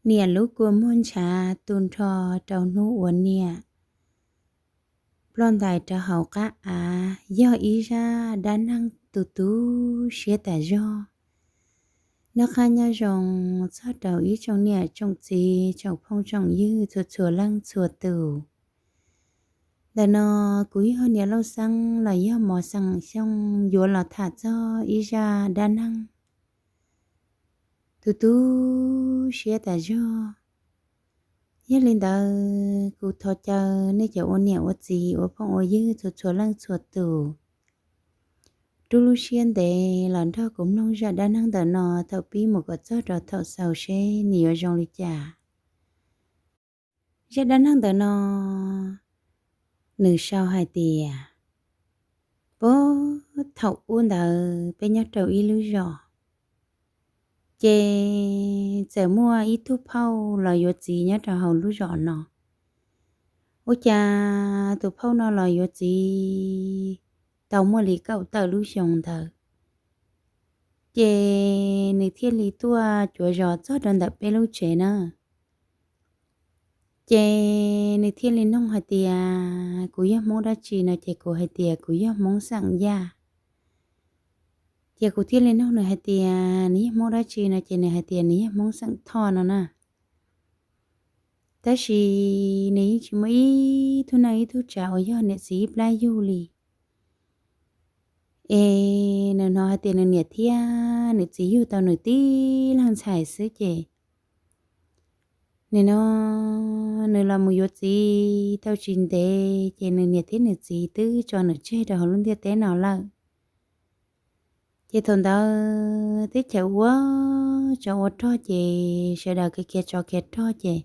Niam lub kua muag ntshav tu nrho rau hnub ua niam. Ploj ntais rau hauv qab av yog ib zaj dab neeg tu tu siab tas zog. Noj qab nyob zoo txog rau ib tsoom niam tsoom txiv tsoom phooj tsoom ywg txhua txhua leej txhua tus. Ntawm no kuv yog niam Lauj Xeeb los yog Mos Xeem Xyooj yuav los tham txog ib zaj dab neeg tu tu siab tas zog. Yog li ntawd kuv thov caw nej cov ua niam ua txiv ua phooj ua ywg txhua txhua leej txhua tus rub lub siab ntev los nrog kuv mloog zaj dab neeg ntawm no thaum pib mus kom txog rau thaum xaus seb nws yuav zoo li cas. Zaj dab neeg ntawm no nws sau hais tias, puag thaum ub ntawd peb nyob rau ib lub zos, ces txawm muaj ib tug phauj los yuav txiv nyob rau hauv lub zos no. Ua cas tus phauj no los yuav txiv tau muaj li kaum tawm lub xyoo ntawd, ces nws thiaj li tuaj cuav zos txog rau ntawm peb lub tsev na. Ces nws thiaj li noog hais tias, kuv yog Hmoob dab tsi no? Ces kuv hais tias kuv yog Hmoob xeem Yaj. Ces kuv thiaj li noog nws hais tias nws yog Hmoob dab tsi no? Ces nws hais tias nws yog Hmoob xeem Thoj no na. Tab sis nws yeej tsis muaj ib tug neej ib tug tsav uas yog niam txiv ib plab yug li. Es nws hnov hais tias nws niam thiab nws txiv yug tau nws tib leeg ntxhais xwb ces nws no, nws los mus yuav txiv tau tsis ntev ces nws niam thiab nws txiv twb tso nws tseg rau hauv lub ntiaj teb no lawm. Ces thaum ntawd teb chaws ua tsov ua rog ces sawv daws khiav khiav tsov khiav rog ces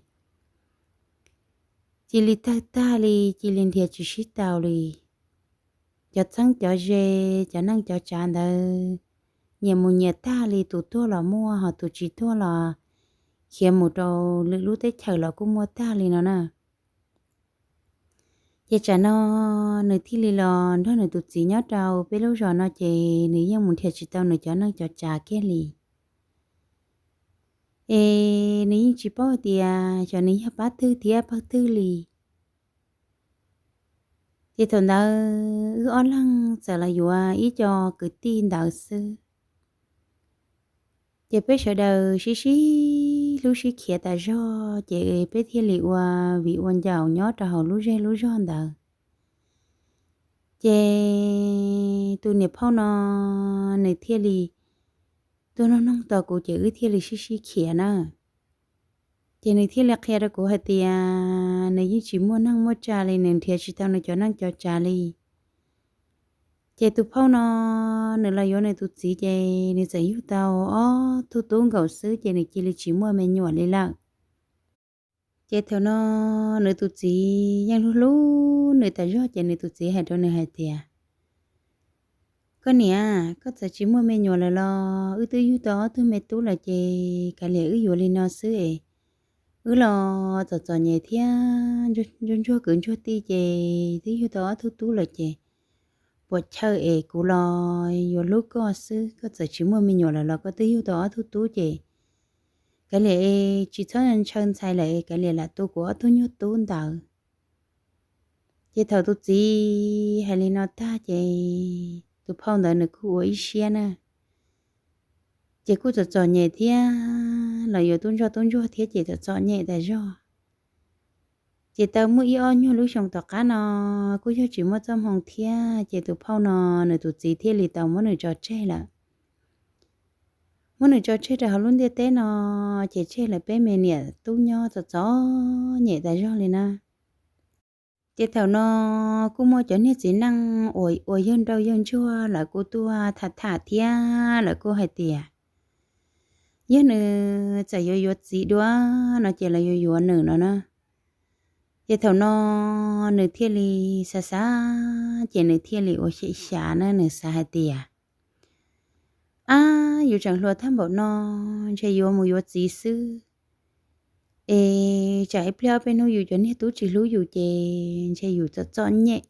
cia li tawg tag li, cia li nrhiav tsis sib tau li. Cov txheeb cov ze, cov neej cov tsav ntawd nyias mus nyias tag li, tus tuag los muaj, ho tus tsis tuag los khiav mus rau lwm lub teb chaws los kuj muaj tag li no na. Ces tsam no nws thiaj li los nrog nws tus txiv nyob rau peb lub zos no ces nws yeej mus nrhiav tsis tau nws cov neej cov tsav kiag li. Es nws yeej tsis paub hais tias xyov nws yog pab twg thiab pawg twg li. Ces thaum ntawd wb ob leeg txawm los yuav ib co kwv tij ntawd xwb. Ces peb sawv daws sib sib hlub sib khiav tas zog ces peb thiaj li ua viv ua ncaus nyob rau hauv lub zej lub zog ntawd. Ces tus niam phauj no nws thiaj li tuaj noog noog tau kuv ces wb thiaj li sib sib khiav na. Ces nws thiaj li qhia rau kuv hais tias nws yeej tsis muaj neej muaj tsav li, nws nrhiav tsis tau nws cov neej cov tsav li. Ces tus phauj no nws los yuav nws tus txiv ces nws txawm yug tau ob tug tub nkaus xwb ces nws cia li tsis muaj me nyuam li lawm. Ces thaum no nws tus txiv yeej hlub hlub nws tas zog ces nws tus txiv hais rau nws hais tias, koj niam, koj txawm tsis muaj me nyuam lawm los wb twb yug tau ob tug me tub lawm ces kav liam wb yuav li no xwb es wb los txom txom nyem thiab ntsuag ntsuag kwv ntsuag tij ces twb yug tau ob tug tub lawm ces puas chawj es kuv los yuav hlub koj xwb. Koj txawm tsis muaj me nyuam lawm los koj twb yug tau ob tug tub ces kav liam es tsis txhob ntshaw ntxhais lawm es kav liam lam tu kuv ob tug nyuag tub ntawd. Ces thaum tus txiv hais li no tag ces tus phauj ntawd nws kuj ua ib siab na. Ces kuj txom txom nyem thiab los yuav tub ntsoj tub ntsuag thiab ces txom txom nyem tas zog. Ces tau muaj ib ob nyuag lub xyoo tom qab no kuj yog tsis muaj txoj hmoo thiab ces tus phauj no nws tus txiv thiaj li tau muab nws tso tseg lawm. Muab nws tso tseg rau hauv lub ntiaj teb no ces tseg lawm peb me niam tub nyob txom txom nyem tas zog li na. Ces thaum no kuj muaj cov niag txiv neej uas ua yawg nrauj yawg ntsuag lawv kuj tuaj tham tham thiab lawv kuj hais tias yog nws txawm yuav yuav txiv dua no ces lawv yuav yuav nws no na. Ces thaum no nws thiaj li xav xav ces nws thiaj li ua xyem xyav na, nws xav hais tias, ab, yus tseem hluas tag npaum no ntshe yuav mus yuav txiv xwb es tsam ib pliag ob peb hnub yus cov niag tub tsis hlub yus ces ntshe yus txom txom nyem.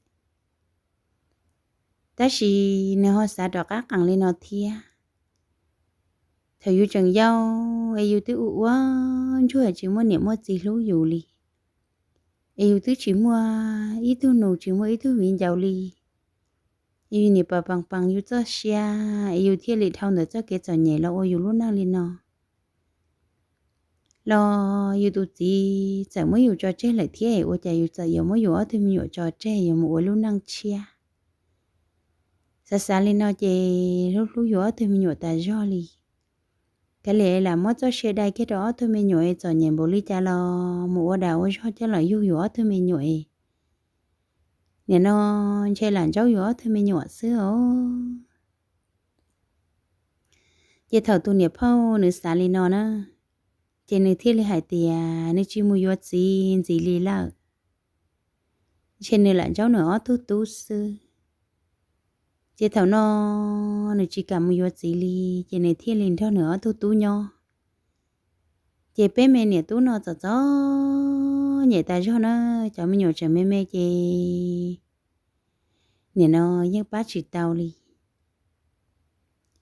Tab sis nws ho xav rov qab qees li no thiab. Thaum yus tseem yau es yus twb ua ua ntsuag tsis muaj niam muaj txiv hlub yus li, es yus twb tsis muaj ib tug nus tsis muaj ib tug viv ncaus li, es yus niam pas pas pas yus txoj sia, es yus thiaj li dhau ntawm txoj kev txom nyem los ua yus lub neej li no. Los yus tus txiv txawm muab yus tso tseg lawm thiab, ua cas yus txawm yuav muab yus ob tug me nyuam tso tseg yuav mus ua lub neej tshiab? Xav xav li no ces hlub hlub yus ob tug me nyuam tas zog li. Kav liam lam muab txoj sia dai kiag rau ob tug me nyuam es txom nyem npaum li cas los mus ua dag ua zog coj los yug yus ob tug me nyuam es nim no ntshe lam ntsaub yus ob tug me nyuam xwb os. Ces thaum tus niam phauj nws xav li no na, ces nws thiaj li hais tias nws tsis mus yuav txiv ntxiv li lawm, ntshe nws lam ntsaub nws ob tug tub xwb. Ces thaum no nws tsis kam mus yuav txiv li, ces nws thiaj li nrog nws ob tug tub nyob. Ces peb me niam tub no txom txom nyem tas zog na, cov me nyuam tseem me me ces nim no yeej pab tsis tau li.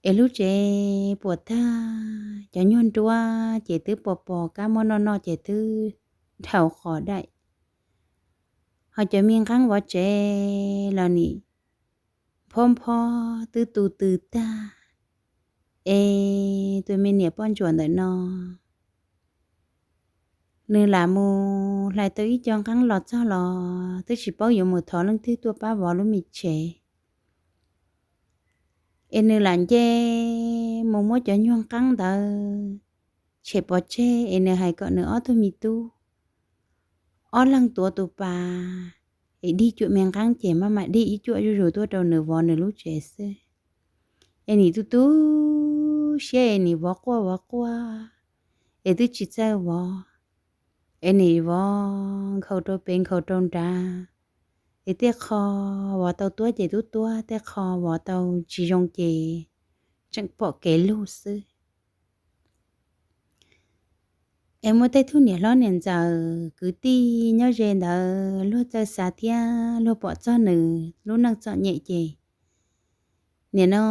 Es lub tsev puas tag, cov nyuag nruab ces twb pos pos kab muab noj noj ces twb dhau qhov daim. Ho cov me nqeeb vov tsev los nim phob phob twb tu tw tag. Es tus me niam poj ntsuam ntawm no, nws lam mus hlais tau ib co nqeeb los txog los twb tsis paub yuav mus thov leej twg tuaj pab vov lub me tsev. Es nws lam nce mus muab cov nyuag nqeeb ntawd tshem pov tseg es nws hais kom nws ob tug me tub, ob leeg tuav tus pas es dig cuam me nqeeb ces maj mam dig ib cuam zuj zus tuaj rau nws vov nws lub tsev xwb. Es nim tu tu siab es nim vov quaj vov quaj, es twb tsis txawj vov, es nim vov nkhaus rau pem nkhaus rau nrad, es tej qho vov tau tuab ces tub tuab, tej qho vov tau tsis zoo ces tseem pom kev lug xwb. Es muaj tej tug niam hlob niam ntxawm kwv tij nyob ze ntawd luag txawj xav thiab luag pom txog nws lub neej txom nyem ces nim no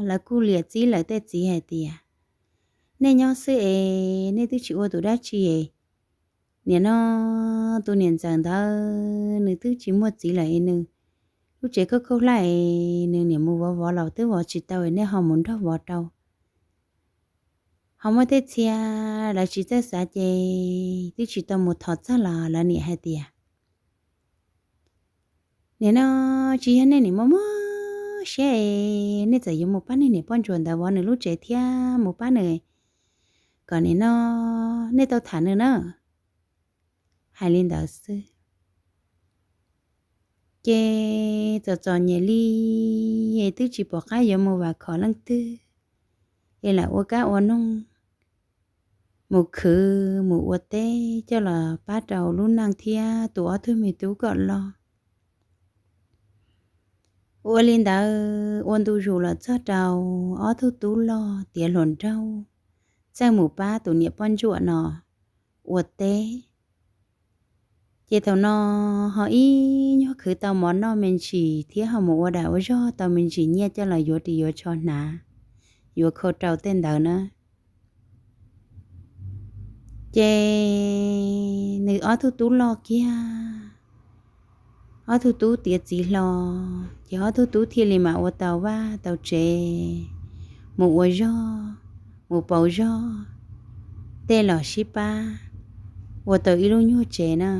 lawv kuj liam txib lawv tej txiv hais tias, nej nyob xwb es nej twb tsis ua tus dab tsi es nim no tus niam ntxawm ntawd nws twb tsis muaj txiv lawm es nws lub tsev khaub khaub hlab es nws niam mus vov vov los twb vov tsis tau es nej ho mus nrog vov rau. Ho muaj tej txhia lawv tsis txawj xav ces twb tsis tau mus thov txog los lawv niam hais tias, nim no tsis yog nej niam muaj muaj siab es nej txawm yuav mus pab nej niam poj ntsuam ntawd vov nws lub tsev thiab mus pab nws kom nim no nej tau tham nws na. Hais li ntawd xwb ces txom txom nyem li es twb tsis pom qab yuav mus vam khom leej twg, es lam ua kab ua noog mus khwv mus ua teb coj los pab rau lub neej thiab tus ob tug me tub kom loj. Ua li ntawd ua ntu zus los txog rau ob tug tub loj tiav hluas nraug txawj mus pab tus niam poj ntsuam no ua teb. Ces thaum no ho ib nyuag khwv tau mov noj me ntsis thiab ho mus ua dag ua zog tau me ntsis nyiaj coj los yuav ris yuav tsho hnav, yuav khau rau tej ntawd na. Ces nws ob tug tub loj kiag, ob tug tub tiav txiv hlo, ces ob tug tub thiaj li mam ua tau vaj tau tsev, mus ua zog, mus pauv zog, tej los sib pab ua tau ib lub nyuag tsev na.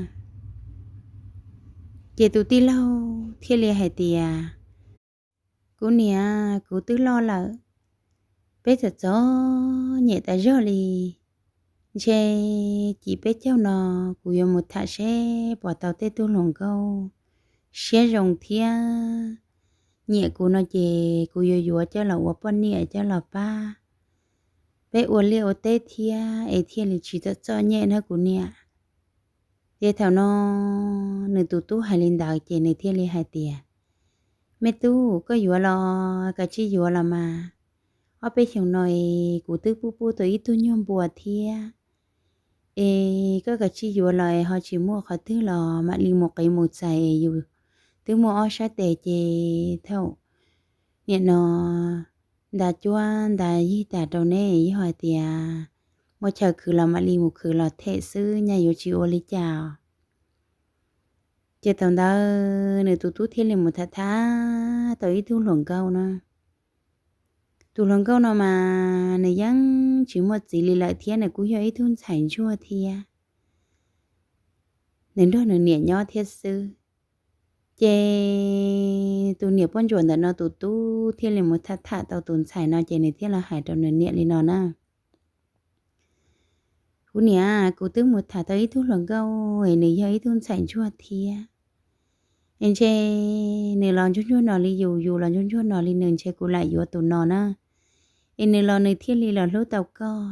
Ces tus tij laug thiaj li hais tias, kuv niam, kuv twb loj lawm, peb txom txom nyem tas zog li. Ntshe cim peb caug no kuv yuav mus tham seb puas tau tej tug hluas nkauj siab zoo thiab nyiam kuv no ces kuv yuav yuav coj los ua poj niam coj los pab peb ua liaj ua teb thiab es thiaj li tsis txom txom nyem na kuv niam. Ces thaum no nws tus tub hais li ntawd ces nws thiaj li hais tias, me tub, koj yuav los kav tsij yuav los mas. Ob peb xyoos no es kuv twb pub pub tau ib tug nyuag npua thiab. Es koj kav tsij yuav los es ho tsis muaj qhov twg los mam li mus qiv mus txais es yus twb muaj ob sab tes ces thaum nim no ntas cuab ntas yig tas rau neb, yog hais tias muaj chaw khwv los mam li mus khwv los them xwb, nyaj yuav tsis ua li cas. Ces thaum ntawd nws tus tub thiaj li mus tham tham tau ib tug hluas nkauj na. Tus hluas nkauj no mas nws yeej tsis muaj txiv li lawm thiab nws kuj yog ib tug ntxhais ntsuag thiab. Nws nrog nws niam nyob thiab xwb. Ces tus niam poj ntsuam ntawm no tus tub thiaj li mus tham tham tau tus ntxhais no ces nws thiaj los hais rau nws niam li no na: Kuv niam, kuv twb mus tham tau ib tug hluas nkauj es nws yog ib tug ntxhais ntsuag thiab. Es ntshe nws los ntsuag ntsuag no li yus, yus los ntsuag ntsuag no li nws, ntshe kuv lam yuav tus no na. Es nws los nws thiaj li los hlub tau koj,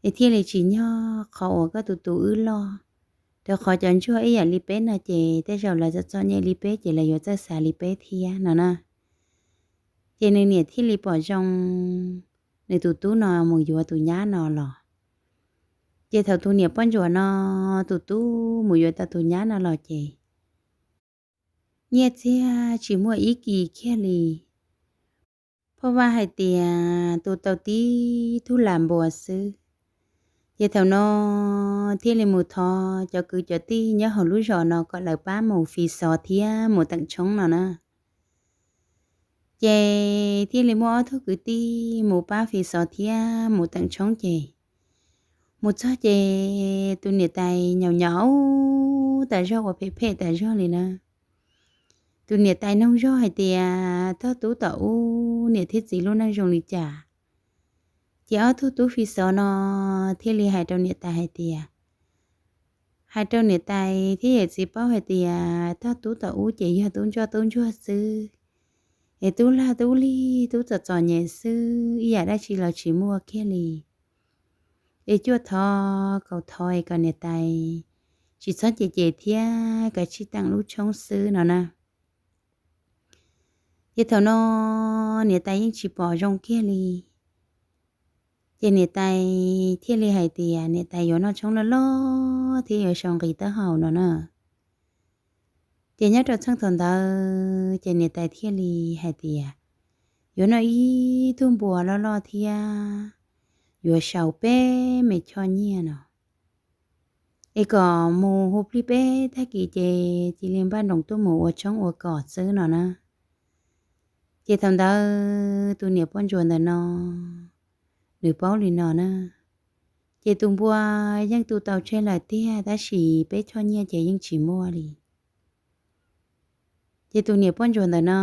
es thiaj li tsis nyog qhov uas koj tus tus wb loj. Rau qhov cov ntsuag ib yam li peb no ces tej zaum lawv txom txom nyem li peb ces lawv yuav txawj xav li peb thiab no na. Ces nws niam thiaj li pom zoo nws tus tub no mus yuav tus nyab no los. Ces thaum tus niam poj ntsuam no tus tub mus yuav tau tus nyab no los ces nyiaj txiag tsis muaj ib kis kiag li. Phoj vaj hais tias tu tau tib tug las npua xwb. Ces thaum no thiaj li mus thov cov kwv cov tij nyob hauv lub zos no kom lawv pab mus fi xov thiab mus teem tshoob no na. Ces thiaj li muaj ob tug kwv tij mus pab fi xov thiab mus teem tshoob ces mus txog ces tus niam tais nyaum nyaum tas zog ua phem phem tas zog li na. Tus niam tais noog zog hais tias tog tub tom ub niam thiab txiv lub neej zoo li cas. Ces ob tug tub fi xov no thiaj li hais rau niam tais hais tias, hais rau niam tais thiab yawm txiv paub hais tias tog tub tom ub ces yog tub ntsoj tub ntsuag xwb, es tub lag tub lig tub txom txom nyem xwb, ib yam dab tsi los tsis muaj kiag li. Es cuaj thov kaum thov es kom niam tais tsis txhob cem cem thiab kav tsij teem lub tshoob xwb no na. Ces thaum no niam tais yeej tsis pom zoo kiag li. Ces niam tais thiaj li hais tias niam tais yuav noj tshoob loj loj thiab yuav sau nqi taub hau no na. Ces nyob rau txheej thaum ntawd ces niam tais thiaj li hais tias yuav noj ib tug npua loj loj thiab yuav sau peb me choj nyiaj no, es kom mus hu plig peb tag kis ces cia li npaj nroos tuaj mus ua tshoob ua kos xwb no na. Ces thaum ntawd tus niam poj ntsuam ntawm no nws paub li no na. Ces tus npua yeej tu tau tseg lawm tiag tab sis peb choj nyiaj ces yeej tsis muaj li. Ces tus niam poj ntsuam ntawm no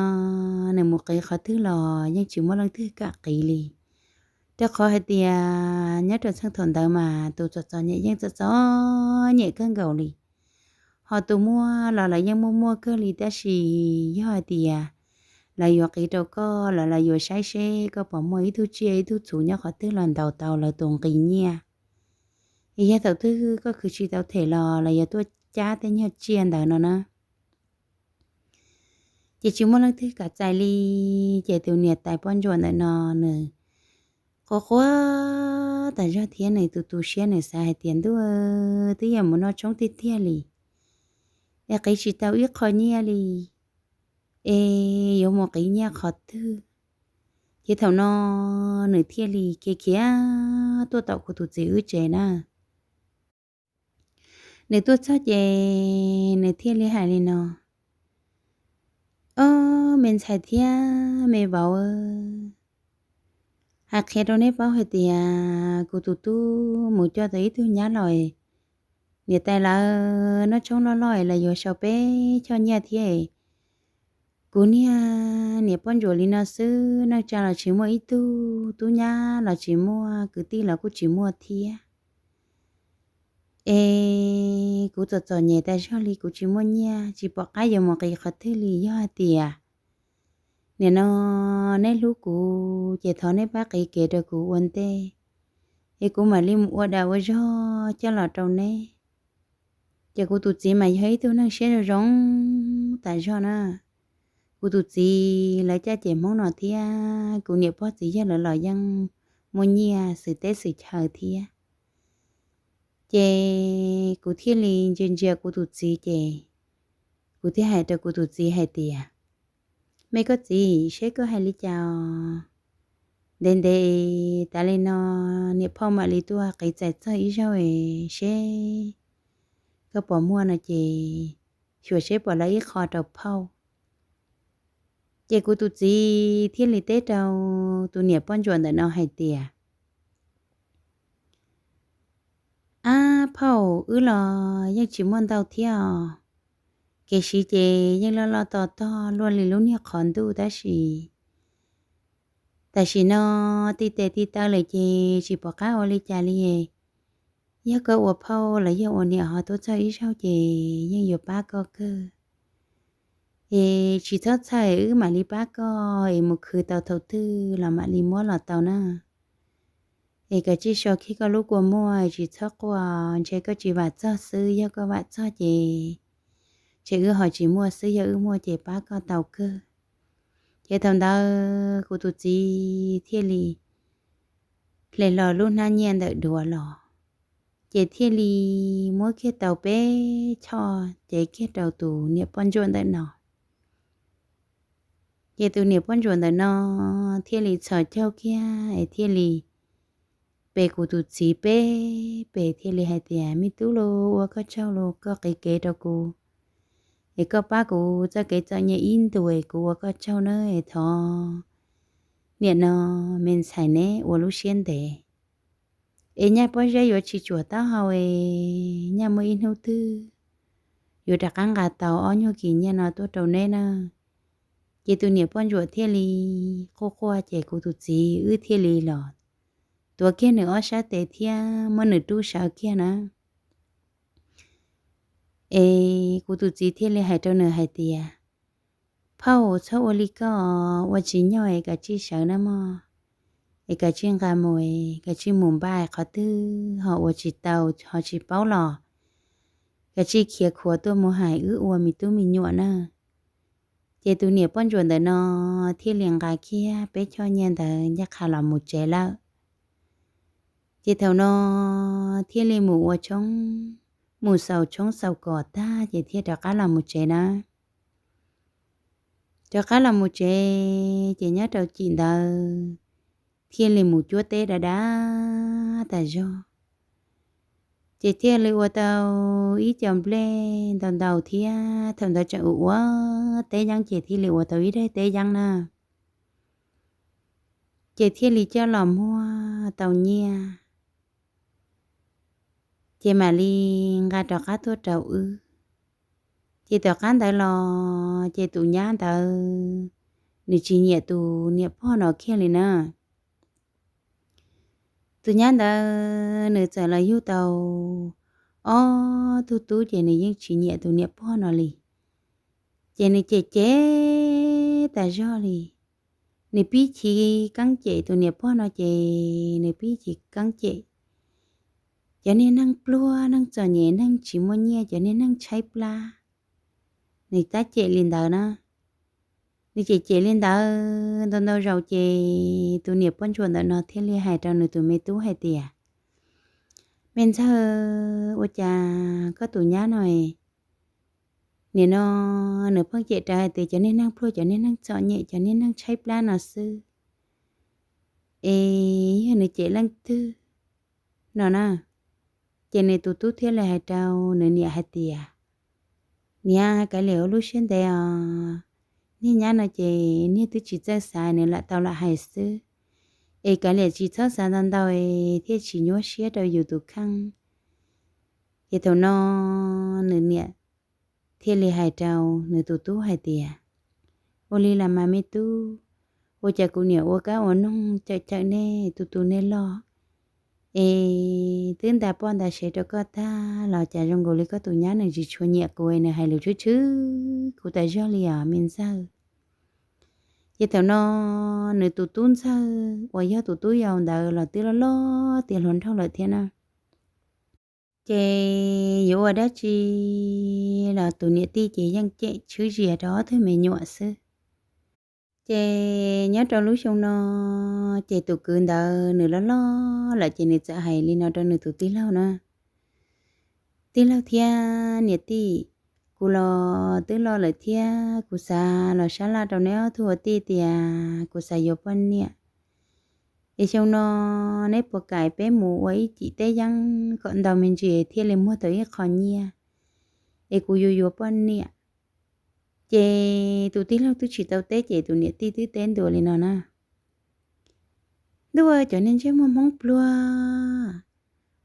nws mus qiv qhov twg los yeej tsis muaj leej twg kam qiv li. Rau qhov hais tias nyob rau txheej thaum ntawd mas tus txom txom nyem yeej txom txom nyem kawg nkaus li. Ho tus muaj los lawv yeej muaj muaj kawg li tab sis yog hais tias lawv yuav qiv rau koj los lawv yuav saib seb koj puas muaj ib tug tsiaj ib tug txhuv nyob qhov twg los ntaus tau lawv tus nqi nyiaj. Es yog thaum twg koj khwv tsis tau them los lawv yuav tuaj cab tej nyuag tsiaj ntawd no na. Ces tsis muaj leej twg kam txais li. Ces tus niam tais poj ntsuam ntawm no nws quaj quaj tas zog thiab nws tu tu siab nws xav hais tias ntuj, twb yog mus noj tshoob tiag tiag li es qiv tsis tau ib qho nyiaj li, es yuav mus qiv nyiaj qhov twg. Ces thaum no nws thiaj li khiav khiav tuaj tom kuv tus txiv wb tsev na. Nws tuaj txog ces nws thiaj li hais li no: Ob me ntxhais thiab me vauv, hais qhia rau neb paub hais tias kuv tus tub mus coj tau ib tug nyab los, niam tais lawv noj tshoob loj loj lawv yuav sau peb choj nyiaj thiab. Kuv niag niam poj ntsuam li no xwb, neej tsa los tsis muaj ib tug, tub nyab los tsis muaj, kwv tij los kuj tsis muaj thiab. Es kuv txom txom nyem tas zog li kuv tsis muaj nyiaj tsis pom qab yuav mus qiv qhov twg li. Yog hais tias nim no neb hlub kuv ces thov neb pab qiv kev rau kuv ua ntej, es kuv mam li mus ua dag ua zog coj los rau neb. Ces kuv tus txiv mas yog ib tug neeg siab zoo zoo tas zog na. Kuv tus txiv lawv caj ces Hmoob no thiab kuv niam pog txiv yawg lawv los yeej muaj nyiaj xwm teb xwm chaw thiab. Ces kuv thiaj li ntsia ntsia kuv tus txiv ces kuv thiaj hais rau kuv tus txiv hais tias, me koj txiv, seb koj hais li cas os? ntev ntev tas li no niam phauj mam li tuaj qiv txais txog ib zaug seb koj puas muaj no ces xyuas seb puas lawv ib qho rau phauj. Ces kuv tus txiv thiaj li teb rau tus niam poj ntsuam ntawm no hais tias, Ab phauj, wb los yeej tsis muaj ntau thiab os. Kev siv ces yeej loj loj to tog luaj li lub niag qhov ntuj tab sis tam sim no tij tes tij taw lawm ces tsis pom qab ua li cas li. Yog koj ua phauj los yog ua niam ho tuaj txog ib zaug ces yeej yuav pab koj kawg. Es tsis txhob txhawj, wb mam li pab koj es mus khwv tau thaum twg los mam li muab los tau na. Es kav tsij so kiag koj lub kua muag, tsis txhob quaj, ntshe koj tsis vam txog xwb, yog koj vam txog ces ntshe wb ho tsis muaj xwb, yog wb muaj ces pab koj tau kawg. Ces thaum ntawd kuv tus txiv thiaj li hle hlo lub hnab nyiaj ntawm duav los, ces thiaj li muab kiag tau peb choj cev kiag rau tus niam poj ntsuam ntawm no. Ces tus niam poj ntsuam ntawm no thiaj li txhos caug kiag es thiaj li pe kuv tus txiv peb pes thiaj li hais tias, Me tub lauj, ua koj tsaug lauj, koj qiv kev rau kuv es koj pab kuv txoj kev txom nyem ib ntus es kuv ua koj tsaug na es thov niam no me ntxhais neb ua lub siab ntev es nyaj pob zeb yuav tsis tsuam taub hau es nyaj muaj ib hnub twg yuav rov qab nqa tau ob nyuag kis nyiaj no tuaj rau neb na. Ces tus niam poj ntsuam thiaj li quaj quaj ces kuv tus txiv wb thiaj li los tuav kiag nws ob sab tes thiab muab nws rub sawv kiag na. Es kuv tus txiv thiaj li hais rau nws hais tias, Phauj, txhob ua li koj, ua tsis nyog es kav tsij sawv na mog, es kav tsij nqa mus, kav tsij mus npaj qhov twg ho ua tsis tau ho tsis paub los kav tsij khiav khuav tuaj mus hais wb ua me tub me nyuam na. Ces tus niam poj ntsuam ntawm no thiaj li nqa kiag peb choj nyiaj ntawd ncaj qha los mus tsev lawm. Ces thaum no thiaj li mus ua tshoob, mus xaus tshoob xaus kos tag ces thiaj rov qab los mus tsev na. Rov qab los mus tsev ces nyob rau cim ntawd thiaj li mus cuab teb dav dav tas zog. Ces thiaj li ua tau ib co nplej ntau ntau thiab thaum ntawd tseem ua ua teb yeeb ces thiaj li ua tau ib daim teb yeeb na. Ces thiaj li coj los muag tau nyiaj, ces mam li nqa rov qab tuaj rau wb. Ces tom qab ntawd los ces tus nyab ntawd nws tsis nyiam tus niam pog no kiag li na. Tus nyab ntawd nws txawm los yug tau ob tug tub ces nws yeej tsis nyiam tus niam pog no li. Ces nws cem cem tas zog li. Nws pib chiv keeb cem tus niam pog no ces nws pib chiv keeb cem cov niag neeg pluag, neeg txom nyem, neeg tsis muaj nyiaj, cov niag neeg tshaib plab. Nws tab cem li ntawd na. Nws cem cem li ntawd ntau ntau zaus ces tus niam poj ntsuam ntawm no thiaj li hais rau nws tus me tub hais tias, Me ntxawg, ua cas koj tus nyab no, nim no nws pheej cem raws hais tias cov niag neeg pluag, cov niag neeg txom nyem, cov niag neeg tshaib plab no xwb, es yog nws cem leej twg no na? Ces nws tus tub thiaj li hais rau nws niam hais tias, Niam, kav liam ua lub siab ntev os. Niag nyab no ces niag twb tsis txawj xav, nws lam tau lam hais xwb. Es kav liam tsis txhob xav ntau ntau es thiaj tsis nyuaj siab rau yus tus kheej. Ces thaum no nws niam thiaj li hais rau nws tus tub hais tias, Ua li los mas me tub, ua cas kuv niam ua kab ua noog cawm cawm nej tus tus nej loj, es twb nta poj nta sev rau koj tag los cas zoo nkaus li koj tus nyab nws tsis tshua nyiam kuv, nws hais lus tshwm tshwm kuv tas zog li os me ntxawg. Ces thaum no nws tus tub ntxawg uas yog tus tub yau ntawd los twb loj loj tiav hluas nraug lawm thiab na. Ces yuav ua dab tsi los tus niam tij ces yeej cem tshwb zias rau ob tug me nyuam xwb. Ces nyob rau lub xyoo no, ces tus kwv ntawd nws loj loj lawm ces nws txawm hais li no rau nws tus tij laug na, Tij laug thiab niam tij, kuv los twb loj lawm thiab kuv xav los sab laj rau neb ob tug ua tij tias kuv xav yuav poj niam. Es xyoo no neb puas kam peb mus ua ib cim teb yeeb kom ntau me ntsis thiaj li muag tau ib qho nyiaj, es kuv yuav yuav poj niam. Ces tus tij laug twb tsis tau teb ces tus niam tij twb teb ntua li no na: Ntuj, cov niag ntsej muag Hmoob pluag,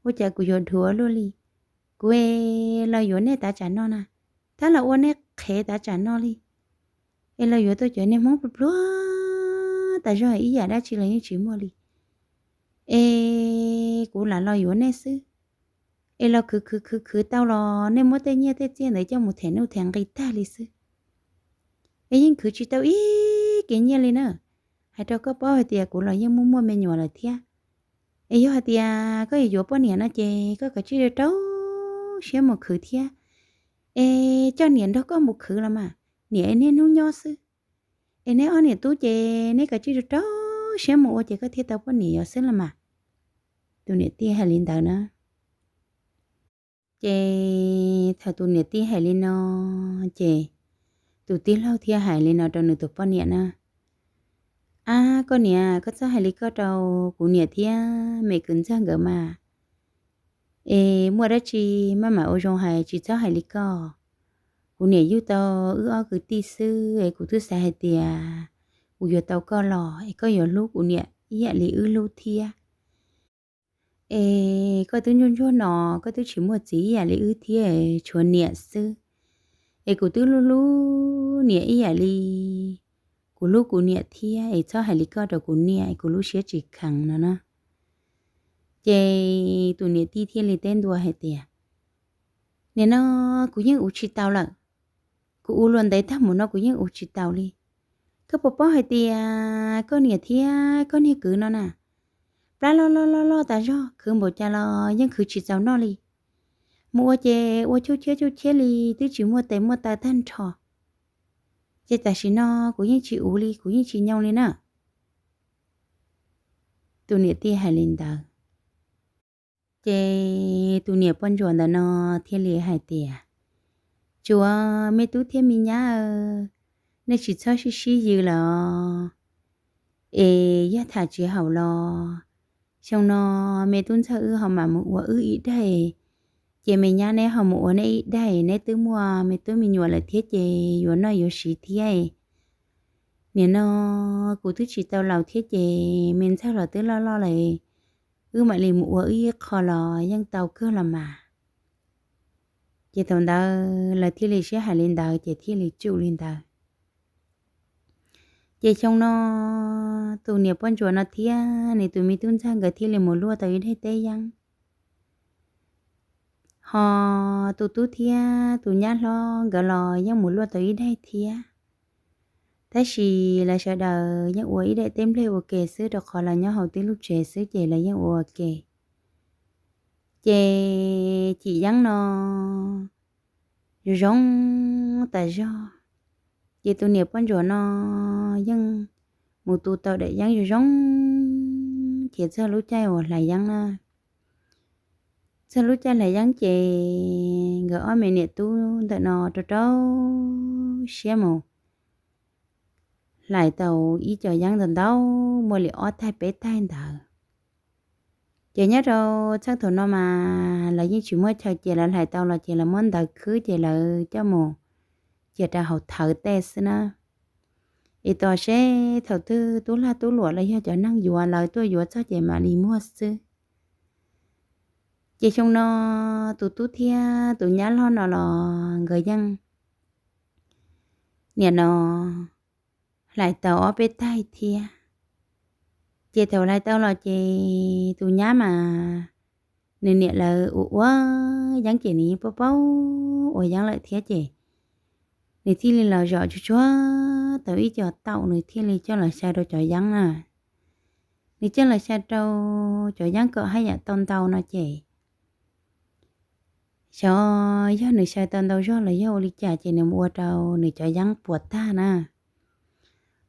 ua cas kuv yuav dhuav luaj li. Kuv es los yuav nej tav tsam no na, tab los ua nej qhev tav tsam no li. Es los yuav tau cov niag Hmoob pluag pluag tas zog, ib yam dab tsi los yeej tsis muaj li. Es kuv lam los yuav nej xwb. Es los khwv khwv khwv khwv tau los nej muab tej nyiaj tej txiaj ntawd coj mus them nuj them nqi tag li xwb. Es yeej khwv tsis tau ib kev nyiaj li na. Hais rau koj paub hais tias kuv los yeej muaj muaj me nyuam lawm thiab. Es yog hais tias koj yuav yuav poj niam no ces koj kav tsij rau rau siab mus khwv thiab. Es coj niam nrog koj mus khwv los mas, niam es niaj hnub nyob xwb. Es neb ob niam tub ces neb kav tsij rau rau siab mus ua ces koj thiaj tau poj niam yuav xwb los mas. Tus niam tij hais li ntawd na. Ces thaum tus niam tij hais li no, ces tus tij laug thiaj hais li no rau nws tus poj niam na: Ab, koj niam, koj txhob hais li koj rau kuv niam thiab me kwv ntxawg nkawd mas. Es muaj dab tsi maj mam ua zoo hais, tsis txhob hais li koj. Kuv niam yug tau wb ob kwv tij xwb es kuv twb xav hais tias kuv yuav tau koj los es koj yuav hlub kuv niam ib yam li wb hlub thiab. Es koj twb ntsuag ntsuag no, koj twb tsis muaj txiv ib yam li wb thiab, tshuav niam xwb. Es kuv twb hlub hlub niam ib yam li kuv hlub kuv niam thiab, es txhob hais li koj rau kuv niam, kuv lub siab tsis kheev no na. Ces tus niam tij thiaj li teb ntua hais tias: Nim no kuv yeej ua tsis tau lawm. Kuv ua luag ntev tag mus no kuv yeej ua tsis taus li. Koj puas paub hais tias koj niam thiab koj niag kwv no na, plab loj loj loj loj tas zog, khwv npaum cas los yeej khwv tsis txaus noj li. Mus ua ces ua chuj chiab chuj chiab li, twb tsis muaj tes muaj taw tag nrho. Ces tam sim no kuv yeej tsis ua li, kuv yeej tsis nyoo li na. Tus niam tij hais li ntawd, ces tus niam poj ntsuam ntawm no thiaj li hais tias: Tsuav me tub thiab me nyab, nej tsis txhob sib sib yws lawm os. Es yog tham tsis haum los xyoo no me tub ntxawg wb ho mam mus ua wb ib daim, ces me nyab neb ho mus ua neb ib daim, neb twb muaj me tub me nyuam lawm thiab ces yuav noj yuav siv thiab. Nim no kuv twb tsis tau laus thiab ces me ntxawg los twb loj loj lawm, wb mam li mus ua wb ib qho los yeej tau kawg los mas. Ces thaum ntawd lawv thiaj li sib hais li ntawd ces thiaj li tsum li ntawd. Ces xyoo no tus niam poj ntsuam no thiab nws tus me tub ntxawg nkawd thiaj li mus luaj tau ib daim teb yeeb. Ho tus tub thiab tus nyab hlob nkawd los yeej mus luaj tau ib daim thiab. Tab sis lawv sawv daws yeej ua ib daim teb nplej ua ke xwb, rau qhov lawv nyob hauv tib lub tsev xwb ces lawv yeej ua ua ke. Ces cim yeeb no zoo zoo tas zog. Ces tus niam poj ntsuam no yeej mus tu tau daim yeeb zoo zoo, ces txog lub caij uas hlais yeeb na. Txog lub caij hlais yeeb ces nkawd ob me niam tub ntawm no rau rau siab mus hlais tau ib co yeeb ntau ntau, muaj li ob taig peb taig ntawd. Ces nyob rau txheej thaum no mas lawv yeej tsis muaj chaw cia, lawv hlais tau los ces lawv muab ntawv khwb ces lawv coj mus cia rau hauv thawv tej xwb na. Es tos seb thaum twg tub lag tub luam los yog cov neeg yuav lawv tuaj yuav txog ces mam li muag xwb. Ces xyoo no tus tub thiab tus nyab hlob no los nkawd yeej nim no hlais tau ob peb taig thiab. Ces thaum hlais tau los ces tus nyab mas nws niam lawv ua ua yeeb ces nws yeej paub paub ua yeeb lawm thiab ces nws thiaj li los zom tsuag tsuag tau ib co taum, nws thiaj li coj los xyaw rau cov yeeb na. Nws coj los xyaw rau cov yeeb kom haj yam tau ntau no ces xyov yog nws xyaw tau ntau zog los yog ua li cas ces nws mus ua rau nws cov yeeb puas tag na.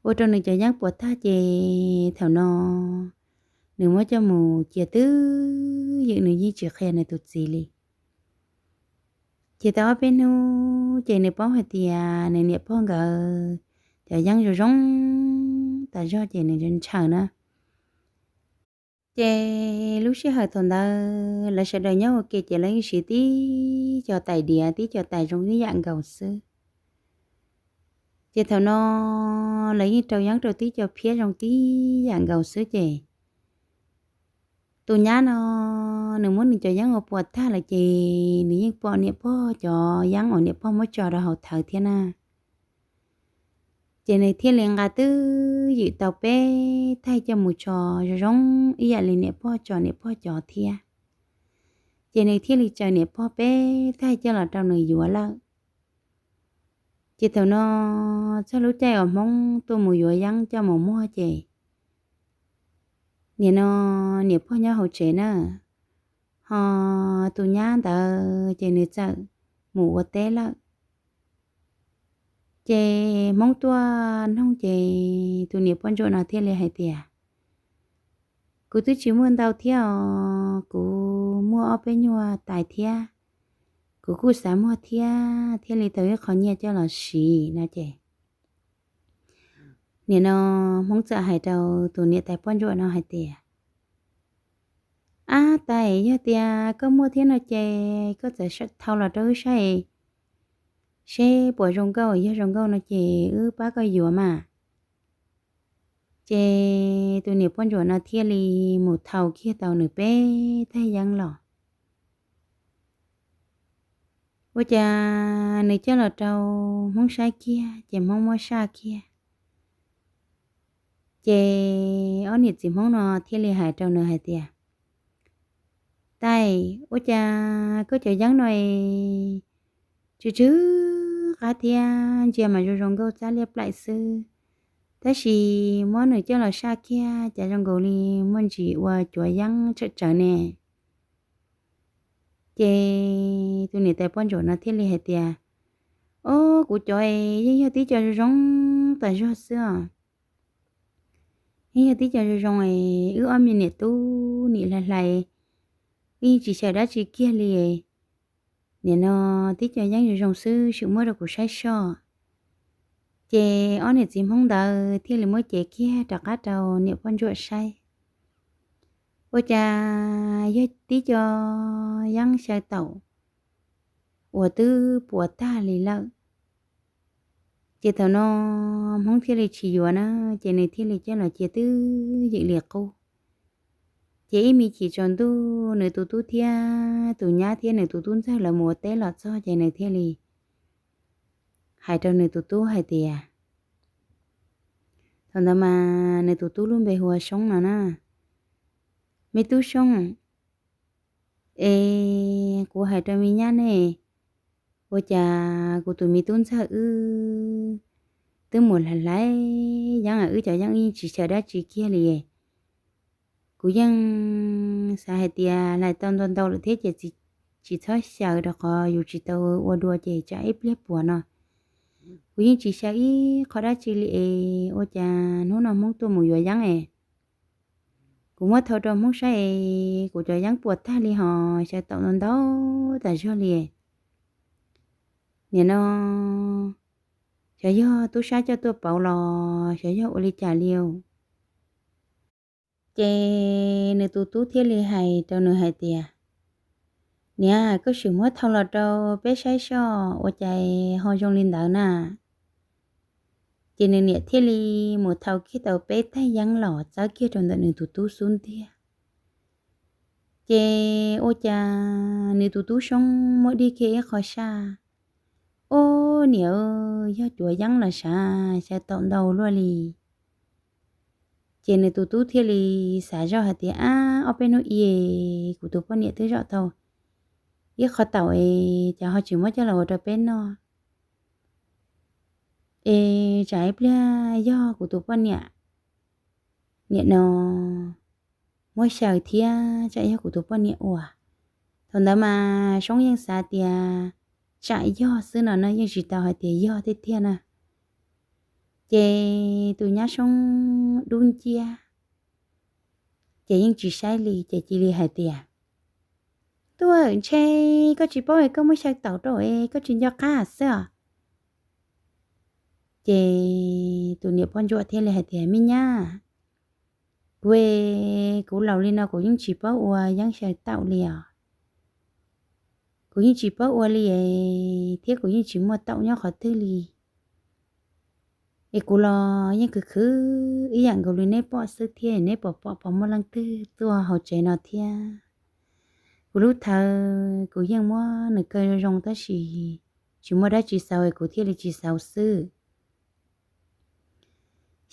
Ua rau nws cov yeeb puas tag ces thaum no nws muab coj mus cia twj ywm, nws yeej tsis qhia nws tus txiv li. Ces tau ob peb hnub ces nws paub hais tias nws niam pog nkawd cov yeeb zoo zoo tas zog ces nws ntshaw na. Ces lub sij hawm thaum ntawd lawv sawv daws nyob ua ke ces lawv yeej siv tib co tais diav tib co tais zoo ib yam nkaus xwb. Ces thaum no lawv yeej rau yeeb rau tib co phiab zoo tib yam nkaus xwb ces tus nyab no nws muab nws cov yeeb ua puas tag lawm ces nws yeej pom niam pog cov yeeb uas niam pog muab tso rau hauv thawv thiab na. Ces nws thiaj li nqa twj ywm tau peb taig coj mus tso zoo zoo ib yam li niam pog tso niam pog cov thiab. Ces nws thiaj li tsaws niam pog peb taig coj los rau nws yuav lawm. Ces thaum no txog lub caij uas Hmoob tuaj mus yuav yeeb coj mus muag ces nim no niam pog nyob hauv tsev na, ho tus nyab ntawd ces nws txawm mus ua teb lawm. Ces Hmoob tuaj nug ces tus niam poj ntsuam no thiaj li hais tias, kuv twb tsis muaj ntau thiab os, kuv muaj ob peb nyuag tais thiab, kuv kuj xav muag thiab thiaj li tau ib qho nyiaj coj los siv no ces nim no Hmoob txawm hais rau tus niam tais poj ntsuam no hais tias, ab tais, yog tias koj muaj thiab no ces koj txawm thau los rau wb saib seb puas zoo nkauj, yog zoo nkauj no ces wb pab koj yuav mas. Ces tus niam poj ntsuam no thiaj li mus thau kiag tau nws peb tag yeeb los. Ua cas nws coj los rau Hmoob saib kiag ces Hmoob muab saj kiag. Ces ob niam txiv Hmoob no thiaj li hais rau nws hais tias, tais, ua cas koj cov yeeb no es tsw tsw qab thiab ntsia mas zoo zoo nkauj txab liab plaim xwb, tab sis muab nws coj los saj kiag cas zoo nkaus li muaj ntsis ua cuav yeeb tsawm tsawv ne. Ces tus niam tais poj ntsuam no thiaj li hais tias, ob, kuv cov es yeej yog tib co zoo zoo tas zog xwb os. Yeej yog tib co zoo zoo es wb ob me niam tub nim hlais hlais, wb yeej tsis xyaw dab tsi kiag li. Nim no tib co yeeb zoo zoo xwb, sim muab rau kuv saib soj. Ces ob niam txiv Hmoob ntawd thiaj li muab cev kiag rov qab rau niam poj ntsuam saib. Ua cas yog tib co yeeb xyaw taum uas twb puas tag li lawm. Ces thaum no Hmoob thiaj li tsis yuav na, ces nws thiaj li coj los cia twj ywm li qub. Ces ib me chim tsaus ntuj nws tus tub thiab tus nyab thiab nws tus tub ntxawg lawv mus ua teb los txog ces nws thiaj li hais rau nws tus tub hais tias, thaum ntawd mas nws tus tub lub npe hu ua Soob no na, me tub Soob, es kuv hais rau me nyab ne, ua cas kuv tus me tub ntxawg wb twb mus hlais hlais yeeb, wb cov yeeb yeej tsis xyaw dab tsi kiag li. Kuv yeej xav hais tias hlais tau ntau ntau lawm thiab ces tsis txhob xyaw rau qhov yus tsis tau ua dua ces tsam ib pliag puas no. Kuv yeej tsis xyaw ib qho dab tsi li es ua cas hnub no Hmoob tuaj mus yuav yeeb es kuv muab thau rau Hmoob saib es kuv cov yeeb puas tag li hos xyaw taum ntau ntau tas zog li. Nim no xyov yog tub sab coj tuaj pauv los xyov yog ua li cas li. Ces nws tus tub thiaj li hais rau nws hais tias, niam, koj sim muab thau los rau peb saib soj ua cas ho zoo li ntawd na. Ces nws niam thiaj li mus thau kiag tau peb tag yeeb los txawb kiag rau ntawm nws tus tub xub ntiag. Ces ua cas nws tus tub Soob muab dig kiag ib qho saj, ob, niam, yog cuav yeeb los sav, xyaw taum ntau luaj li. Ces nws tus tub thiaj li xav zoj hais tias, ab, ob peb hnub i kuv tus poj niam twb zom tau ib qho taum es cas ho tsis muab coj los ua rau peb noj. Es tsam ib pliag yog kuv tus poj niam, niam no muab xyaw thiab tsam yog kuv tus poj niam ua. Thaum ntawd mas Soob yeej xav tias tsam yog xwb no na, yeej tsis tau hais tias yog tiag tiag na. Ces tus nyab Soob dub nciab, ces yeej tsis saib li, ces cia li hais tias, tub, ntshe koj tsis paub es koj muab xyaw taum rau es koj tsis nco qab xwb os. Ces tus niam poj ntsuam thiaj li hais tias, me nyab, Kuv, kuv laus li no kuv yeej tsis paub ua yeeb xyaw taum li os. Kuv yeej tsis paub ua li es thiab kuv yeej tsis muaj taum nyob qhov twg li. Es kuv los yeej khwv khwv ib yam nkaus li neb pom xwb thiab, neb pom pom puas muaj leej twg tuaj hauv tsev no thiab. Kuv lub thawv kuv yeej muab nws kaw zoo zoo tab sis tsis muaj dab tsi xaus es kuv thiaj li tsis xaus xwb.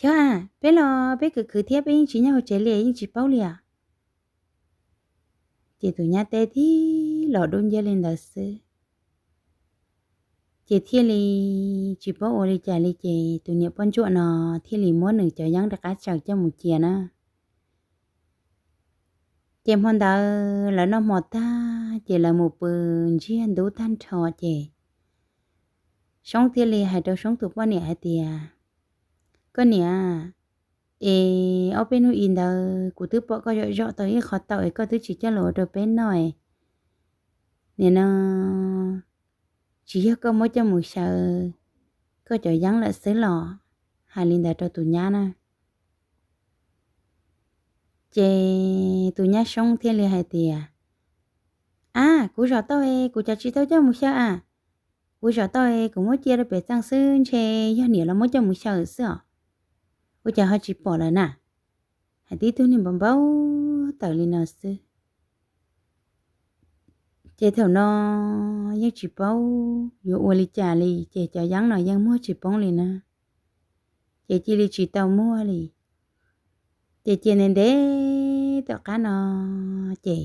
Xyov a, peb los peb khwv khwv thiab peb yeej tsis nyob hauv tsev li yeej tsis paub li os. Ces tus nyab teb tib los dub nciab li ntawd xwb. Ces thiaj li tsis paub ua li cas li ces tus niam poj ntsuam no thiaj li muab nws cov yeeb rov qab tsaws coj mus cia na. Ces hmo ntawd lawv noj hmo tag ces lawv mus pw ntsiag ntub tag nrho ces Soob thiaj li hais rau Soob tus poj niam hais tias, Koj niam, es ob peb hnub i ntawd kuv twb pom koj zom zom tau ib qho taum es koj twb tsis coj los ua rau peb noj. Nim no tsis yog koj muab coj mus xyaw koj cov yeeb lawm xwb los? Hais li ntawd rau tus nyab na. Ces tus nyab Soob thiaj li hais tias, A, kuv zom tau es kuv cas tsis tau coj mus xyaw a. Kuv zom tau es kuv muab cia rau pem txaj xwb, ntshe yog niam los muab coj mus xyaw xwb os. Ua cas ho tsis pom lawm na? Hais tib tug niag npau npau taws li no xwb. Ces thaum no yeej tsis paub yuav ua li cas li ces cov yeeb no yeej muag tsis poob li na. Ces cia li tsis tau muag li. Ces cia ntev ntev tom qab no ces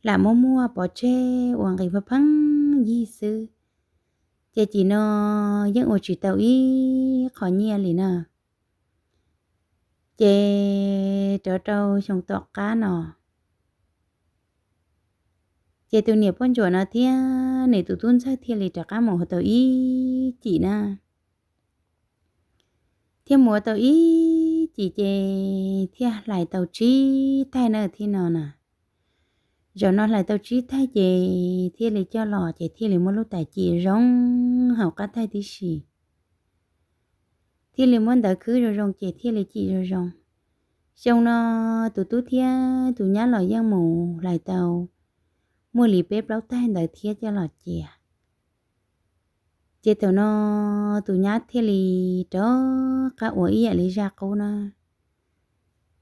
lam muab muag pov tseg ua nqis pheej pheej yig xwb. Ces cim no yeej ua tsis tau ib qho nyiaj li na. Ces rov rau xyoo tom qab no ces tus niam poj ntsuam no thiab nws tus tub ntxawg thiaj li rov qab mus ua tau ib cim na. Thiaj mus ua tau ib cim ces thiaj hlais tau tsib taig na thiab no na. Zaum no hlais tau tsib taig ces thiaj li coj los ces thiaj li muab lub tais cim zoo hauv qab taig tib si. Thiaj li muab ntawv khwb zoo zoo ces thiaj li cim zoo zoo. Xyoo no tus tub thiab tus nyab los yeej mus hlais tau muaj li peb plaub taig ntawd thiab coj los cia. Ces thaum no tus nyab thiaj li rov qab ua ib yam li zaj qub na.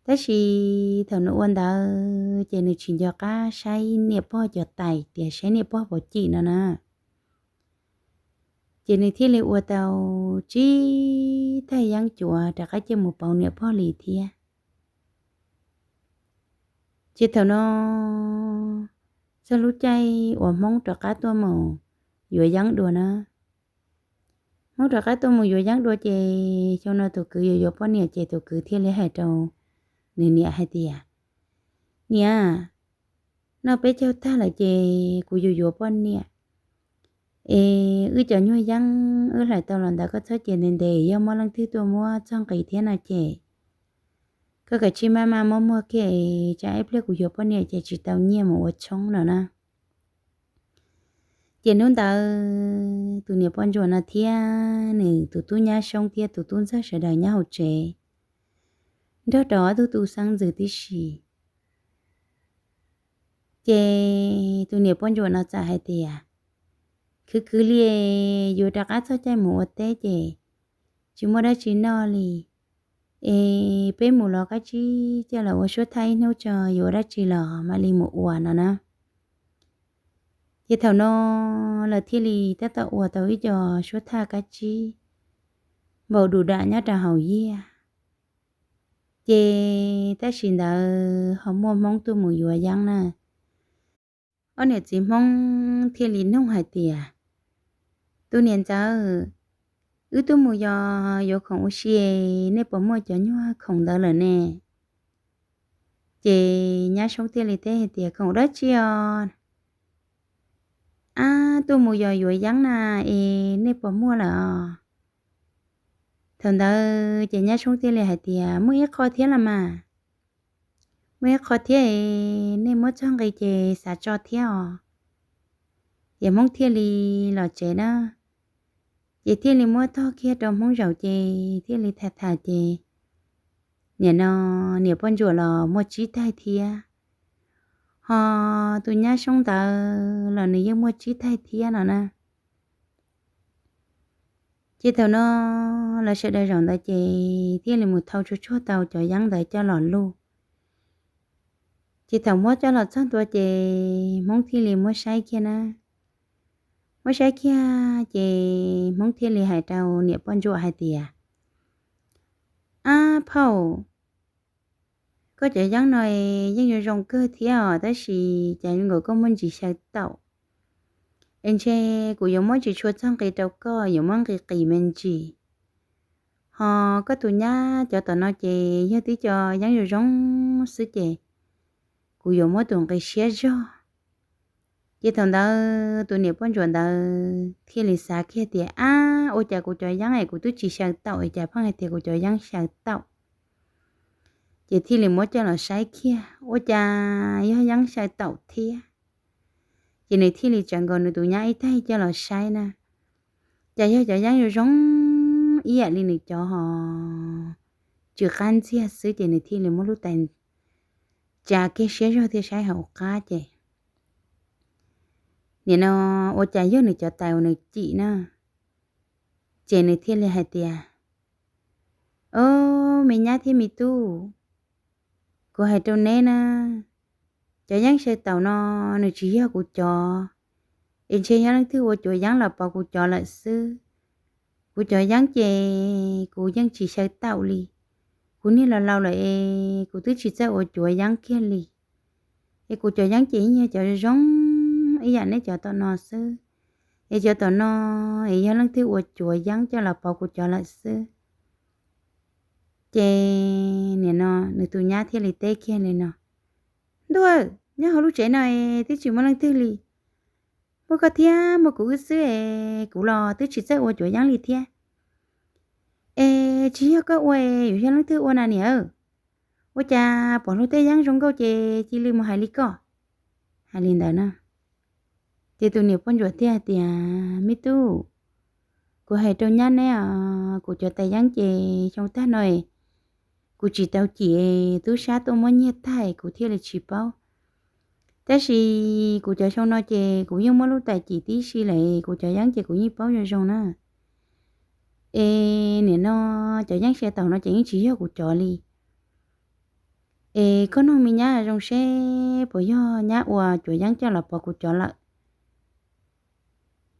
Tab sis thaum nws ua ntawd ces nws tsis nco qab saib niam pog cov tais tias saib niam pog puas cim no na. Ces nws thiaj li ua tau tsib taig yeeb cuav rov qab cia mus pauv niam pog li thiab. Ces thaum no txog lub caij uas Hmoob rov qab tuaj mus yuav yeeb dua na. Hmoob rov qab tuaj mus yuav yeeb dua ces xyoo no tus kwv yuav yuav poj niam ces tus kwv thiaj li hais rau nws niam hais tias, Niam, noj peb caug tag lawm ces kuv yuav yuav poj niam. Es wb cov nyuag yeeb wb hlais tau los ntawd koj txhob cia ntev ntev, yog muaj leej twg tuaj muab txog nqis thiab no ces koj kav tsij maj maj muab muag kiag es tsam ib pliag kuv yuav poj niam ces tsis tau nyiaj mus ua tshoob no na. Ces hnub ntawd tus niam poj ntsuam no thiab nws tus tub nyab Soob thiab tus tub ntxawg sawv daws nyob hauv tsev nrog rau ob tug tub xeeb ntxwv tib si. Ces tus niam poj ntsuam no txawm hais tias, Khwv khwv li, yuav rov qab txog caij mus ua teb ces tsis muaj dab tsi noj li. Es peb mus los kab tsib coj los ua suab thaj ib hnub tso, yuav dab tsi los mam li mus ua no na. Ces thaum no lawv thiaj li tab tom ua tau ib co suab thaj kab tsib npaum dum dam nyob rau hauv yiag. Ces tab sis ntawd ho muaj Hmoob tuaj mus yuav yeeb na. Ob niam txiv Hmoob thiaj li nug hais tias, Tus niam ntxawm, wb tuaj mus yos yuav khoom ua si, nej puas muaj cov nyuag khoom ntawd lawm ne? Ces nyab Soob thiaj li teb hais tias, Khoom dab tsi os? Ab, tuaj mus yos yuav yeeb na, es nej puas muaj lawm os? Thaum ntawd ces nyab Soob thiaj li hais tias, Muaj ib qho thiab los mas. Muaj ib qho thiab es nej muab txog nqi ces xav tso thiab os. Ces Hmoob thiaj li los tsev na. Ces thiaj li muab tog kiag rau Hmoob zaum ces thiaj li tham tham ces Nim no niam poj ntsuam los muaj tsib taig thiab, ho tus nyab soob ntawd los nws yeej muaj tsib taig thiab no na. Ces thaum no lawv sawv daws zaum ntawd ces thiaj li mus thau tsuag tsuag tau cov yeeb ntawd coj los luj. Ces thaum muab coj los txog ntua ces Hmoob thiaj li muab saib kiag na. Muab saib kiag ces Hmoob thiaj li hais rau niam poj ntsuam hais tias, Ab phauj, koj cov yeeb no yeej zoo zoo kawg thiab os, tab sis cas zoo nkaus koj muaj ntsis xyaw taum, es ntshe kuv yuav muab tsis tshua txog nqi rau koj, yuav muab nqi qis me ntsis. Ho koj tus nyab cov tom no ces yog tib co yeeb zoo zoo xwb ces kuv yuav muab tus nqi siab zog. Ces thaum ntawd tus niam poj ntsuam ntawd thiaj li xav kiag tias, Ab, ua cas kuv cov yeeb es kuv twb tsis xyaw taum es cas pheej hais tias kuv cov yeeb xyaw taum? Ces thiaj li muab coj los saib kiag, ua cas yog yeeb xyaw taum thiab. Ces nws thiaj li tsawv nkaus nws tus nyab ib taig coj los saib na, cas yog cov yeeb zoo zoo ib yam li nws cov ho tsw qab ntxiag xwb, ces nws thiaj li muab lub tais tsa kiag siab zog thiaj saib hauv qab ces nim no ua cas yog nws cov tais uas nws cim na. Ces nws thiaj li hais tias, Ob, me nyab thiab me tub, kuv hais rau neb na, cov yeeb xyaw taum no nws tsis yog kuv cov, es ntshe yog leej twg ua cuav yeeb los pov kuv cov lawm xwb. Kuv cov yeeb ces kuv yeej tsis xyaw taum li. Kuv niag laus laus lawm es kuv twb tsis txawj ua cuav yeeb kiag li. Es kuv cov yeeb ces yeej yog cov zoo ib yam neb cov tom no xwb. Es cov tom no es yog leej twg ua cuav yeeb coj los pov kuv cov lawm xwb. Ces nim no nws tus nyab thiaj li teb kiag li no, Ntuj, nyob hauv lub tsev no es twb tsis muaj leej twg li. Muaj koj thiab muaj kuv wb xwb es kuv los twb tsis txawj ua cuav yeeb li thiab. Es tsis yog koj ua es yuav yog leej twg ua na niam? Ua cas pom luag tej yeeb zoo nkauj ces cia li mus hais li koj? Hais li ntawd na. Ces tus niam poj ntsuam thiaj hais tias, Me tub, kuv hais rau nyab neb os, kuv cov tais yeeb ces xyoo tag no kuv tsis tau cim, tub sab tuaj muab nyiag tag kuv thiaj li tsis paub. Tab sis kuv cov xyoo no ces kuv yeej muab lub tais cim tib si lawm, kuv cov yeeb ces kuv yeej paub zoo zoo na. Es nim no cov yeeb xyaw taum no ces yeej tsis yog kuv cov li. Es koj noog me nyab zoo seb puas yog nyab ua cuav yeeb coj los pov kuv cov lawm.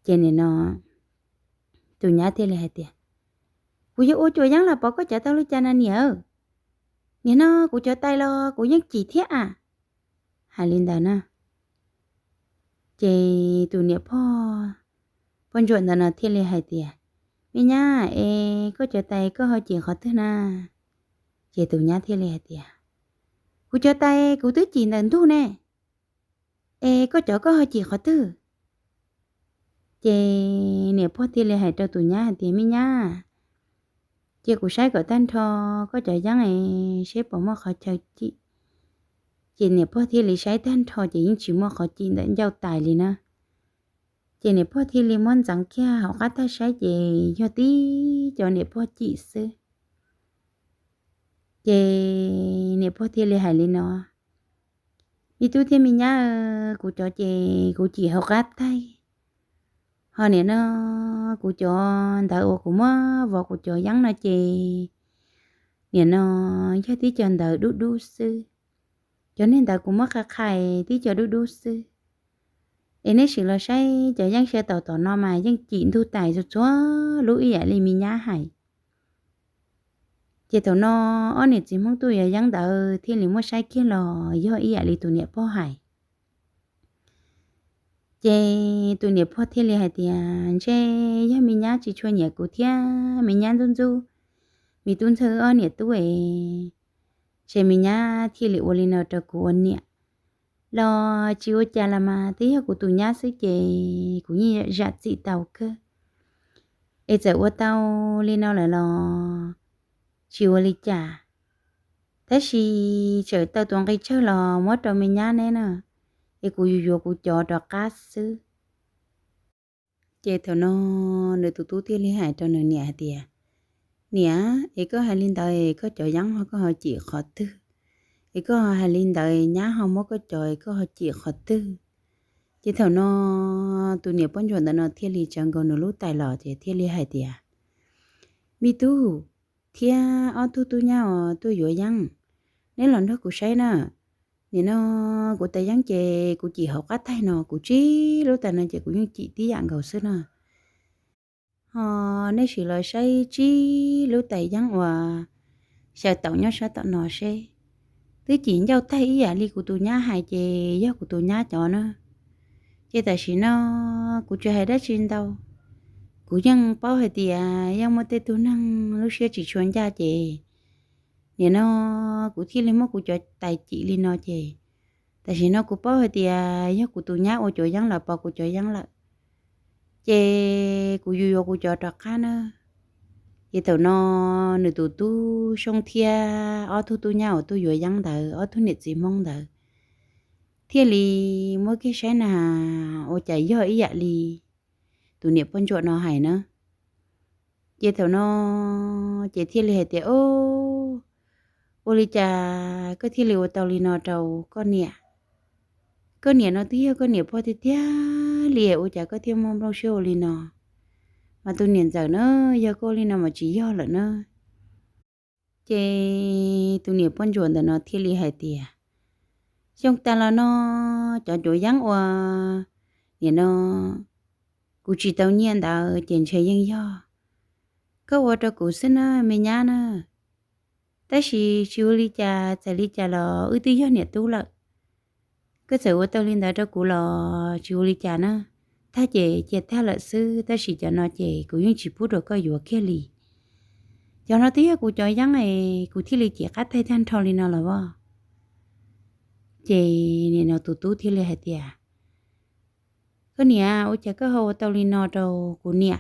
Ces nim no tus nyab thiaj li hais tias, Kuv yog ua cuav yeeb los pov koj cov tau li cas na niam? Nim no kuv cov tais los kuv yeej cim thiab a. Hais li ntawd na. Ces tus niam poj, poj ntsuam ntawd no thiaj li hais tias, Me nyab, es koj cov tais koj ho cim qhov twg na? Ces tus nyab thiaj li hais tias, Kuv cov tais kuv twb cim ntawm ntug ne. Es koj cov koj ho cim qhov twg? Ces niam pog thiaj li hais rau tus nyab hais tias, Me nyab, cia kuv saib kom tag nrho koj cov yeeb es seb puas muaj qhov chaw cim. Ces niam pog thiaj li saib tag nrho ces yeej tsis muaj qhov cim ntawm ncauj tais li na. Ces niam pog thiaj li muab ntxeev kiag hauv qab tag saib ces yog tib co niam pog cim xwb. Ces niam pog thiaj li hais li no, Me tub thiab me nyab, kuv cov ces kuv cim hauv qab tag. Ho nim no kuv cov ntawd uas kuv muab vov kuv cov yeeb no ces nim no yog tib co ntawd dub dub xwb. Cov niag ntawd kuv muab qhais qhais tib co dub dub xwb. Es neb sim los saib cov yeeb xyaw taum tom no mas yeej cim ntug tais txhua txhua lub ib yam li me nyab hais. Ces thaum no ob niam txiv Hmoob tuaj yuav yeeb ntawd thiaj li muab saib kiag los yog ib yam li tus niam pog hais. Ces tus niam pog thiaj li hais tias, Ntshe yog me nyab tsis tshua nyiam kuv thiab me nyab ntxub ntxub me tub ntxawg ob niam tub es, ntshe me nyab thiaj li ua li no rau kuv ua niam. Los tsis ua cas los mas twb yog kuv tus nyab xwb ces kuv yeej zam txim tau kawg. Es txawm ua tau li no lawm los tsis ua li cas, tab sis txawm tau tus nqi tsawg los muab rau me nyab neb na, es kuv yuav yuav kuv cov rov qab xwb. Ces thaum no nws tus tub thiaj li hais rau nws niam hais tias, Niam, es koj hais li ntawd es koj cov yeeb ho koj ho cim qhov twg? Es koj ho hais li ntawd nyab ho muab koj cov es koj ho cim qhov twg? Ces thaum no tus niam poj ntsuam ntawm no thiaj li tsawv nkaus nws lub tais los ces thiaj li hais tias, Me tub thiab ob tug tub nyab uas tuaj yuav yeeb, neb los nrog kuv saib na. Nim no kuv tais yeeb ces kuv cim hauv qab taig no, kuv tsib lub tais no ces kuv yeej cim tib yam nkaus xwb na. Ho nej sim los saib tsib lub tais yeeb uas xyaw taum nyob sab tom no seb, twb cim ncauj taig ib yam li kuv tus nyab hais ces yog kuv tus nyab cov na. Ces tam sim no kuv tsis hais dab tsi ntau, kuv yeej paub hais tias yeej muaj tej tug neeg lub siab tsis tshua ncaj ces nim no kuv thiaj li muab kuv cov tais cim li no ces tam sim no kuv paub hais tias yog kuv tus nyab ua cov yeeb los pov kuv cov yeeb lawm, ces kuv yuav yuav kuv cov rov qab na. Ces thaum no nws tus tub Soob thiab ob tug tub nyab uas tuaj yuav yeeb ntawd, ob tug niam txiv Hmoob ntawd, thiaj li muab kiag saib na, ua cas yog ib yam li tus niam poj ntsuam no hais na. Ces thaum no ces thiaj li hais tias, O, ua li cas koj thiaj li ua tau li no rau koj niam? Koj niam no twb yog koj niam pog tiag tiag li, ua cas koj thiaj muaj nplooj siab ua li no? Mas tus niam ntxawm na, yog koj ua li no mas tsis yog lawm na. Ces tus niam poj ntsuam ntawm no thiaj li hais tias, Xyoo tas los no cov cuav yeeb uas nim no kuv tsis tau nyiaj ntawd ces ntshe yeej yog koj ua rau kuv xwb na me nyab na. Tab sis tsis ua li cas, txawm li cas los wb twb yog niam tub lawm. Koj txawm ua tau li ntawd rau kuv los tsis ua li cas na. Tag ces cia tag lawm xwb, tab sis cov no ces kuv yeej tsis pub rau koj yuav kiag li. Cov no twb yog kuv cov yeeb es kuv thiaj li cim qab taig tag nrho li no los as. Ces nim no tus tub thiaj li hais tias, Koj niam, ua cas koj ho ua tau li no rau kuv niam?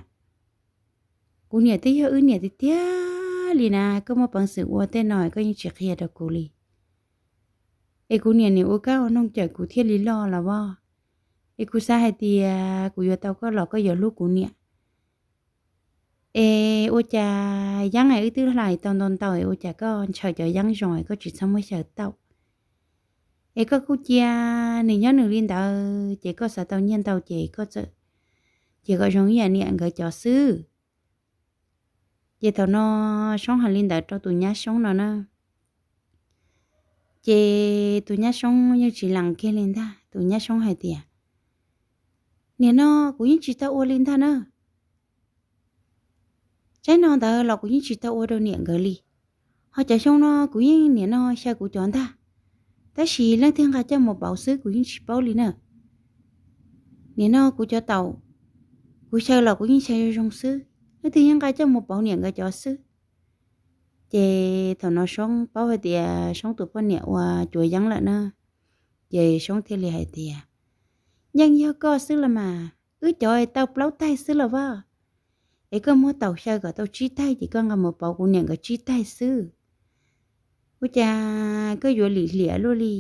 Kuv niam twb yog wb niam tiag tiag li na, koj muaj peev xwm ua tej no koj yeej tsis qhia rau kuv li. Es kuv niam nim ua kab ua noog cawm kuv thiaj li loj los as. Es kuv xav hais tias kuv yuav tau koj los koj yuav hlub kuv niam. Es ua cas yeeb es wb twb hlais tau ntau ntau es ua cas koj ntshaw cov yeeb zoo es koj tsis txhob muab xyaw tau? Es koj kuj cia nws nyob nws li ntawd, ces koj xav tau nyiaj ntau ces koj txawm cia kom zoo ib yam niam nkawd cov xwb. Ces thaum no Soob hais li ntawd rau tus nyab Soob no na. Ces tus nyab Soob yeej tsis lees kiag li ntag. Tus nyab Soob hais tias, Niam no kuv yeej tsis tau ua li ntag na. Tsaib no ntawd los kuv yeej tsis tau ua rau niam nkawd li. Ho cov xyoo no kuv yeej niam no xyaw kuv cov ntag, tab sis leej twg nqa coj mus pauv xwb kuv yeej tsis paub li na. Niam no kuv cov taum, kuv xyaw los kuv yeej xyaw zoo zoo xwb, leej twg yeej nqa coj mus pauv niam nkawd cov xwb. Ces thaum no Soob paub hais tias Soob tus poj niam ua cuav yeeb lawm na. Ces Soob thiaj li hais tias, Yeej yog koj xwb los mas, wb cov tau plaub taig xwb los as. Es koj muab taum xyaw kom tau tsib taig ces koj nqa mus pauv kuv niam nkawd tsib taig xwb. Ua cas koj yuav lim hiam luaj li,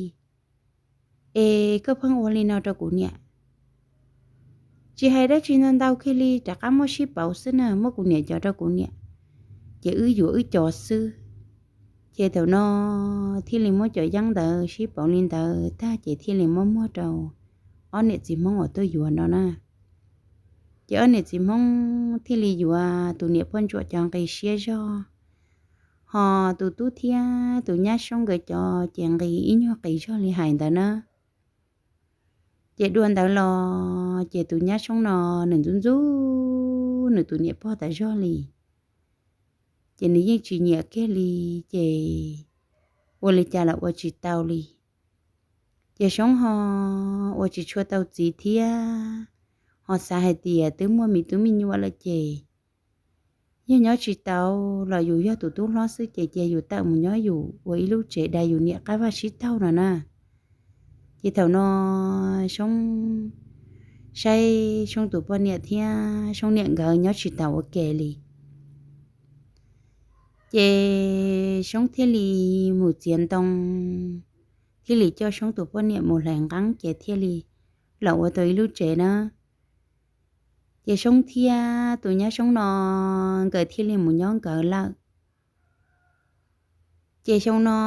es koj pheej ua li no rau kuv niam? Tsis hais dab tsi ntau ntau kiag li, rov qab muab sib pauv xwb na, muab kuv niam cov rau kuv niam, ces wb yuav wb cov xwb. Ces thaum no thiaj li muab cov yeeb ntawd sib pauv li ntawd tag ces thiaj li muab muag rau ob niam txiv Hmoob uas tuaj yuav no na. Ces ob niam txiv Hmoob thiaj li yuav tus niam poj ntsuam cov nqi siab zog, ho tus tub thiab tus nyab Soob nkawd cov ces nqi ib nyuag qis zog li hais ntawd na. Ces dua ntawd los ces tus nyab Soob no nws ntxub ntxub nws tus niam pog tas zog li, ces nws yeej tsis nyiam kiag li, ces ua li cas los ua tsis tau li. Ces Soob ho ua tsis tshua tau txiv thiab, ho xav hais tias twb muaj me tub me nyuam lawm ces yog nyob tsis tau los yus yog tus tub hlob xwb ces cia yus tawm mus nyob yus ua ib lub tsev dai yus niam qab vaj sib taug no na. Ces thaum no Soob saib Soob tus poj niam thiab Soob niam nkawd nyob tsis taus ua ke li, ces Soob thiaj li mus txiav ntoo, thiaj li coj Soob tus poj niam mus hlais nqeeb ces thiaj li los ua tau ib lub tsev na. Ces Soob thiab tus nyab Soob no nkawd thiaj li mus nyob nkawd lawm. Ces xyoo no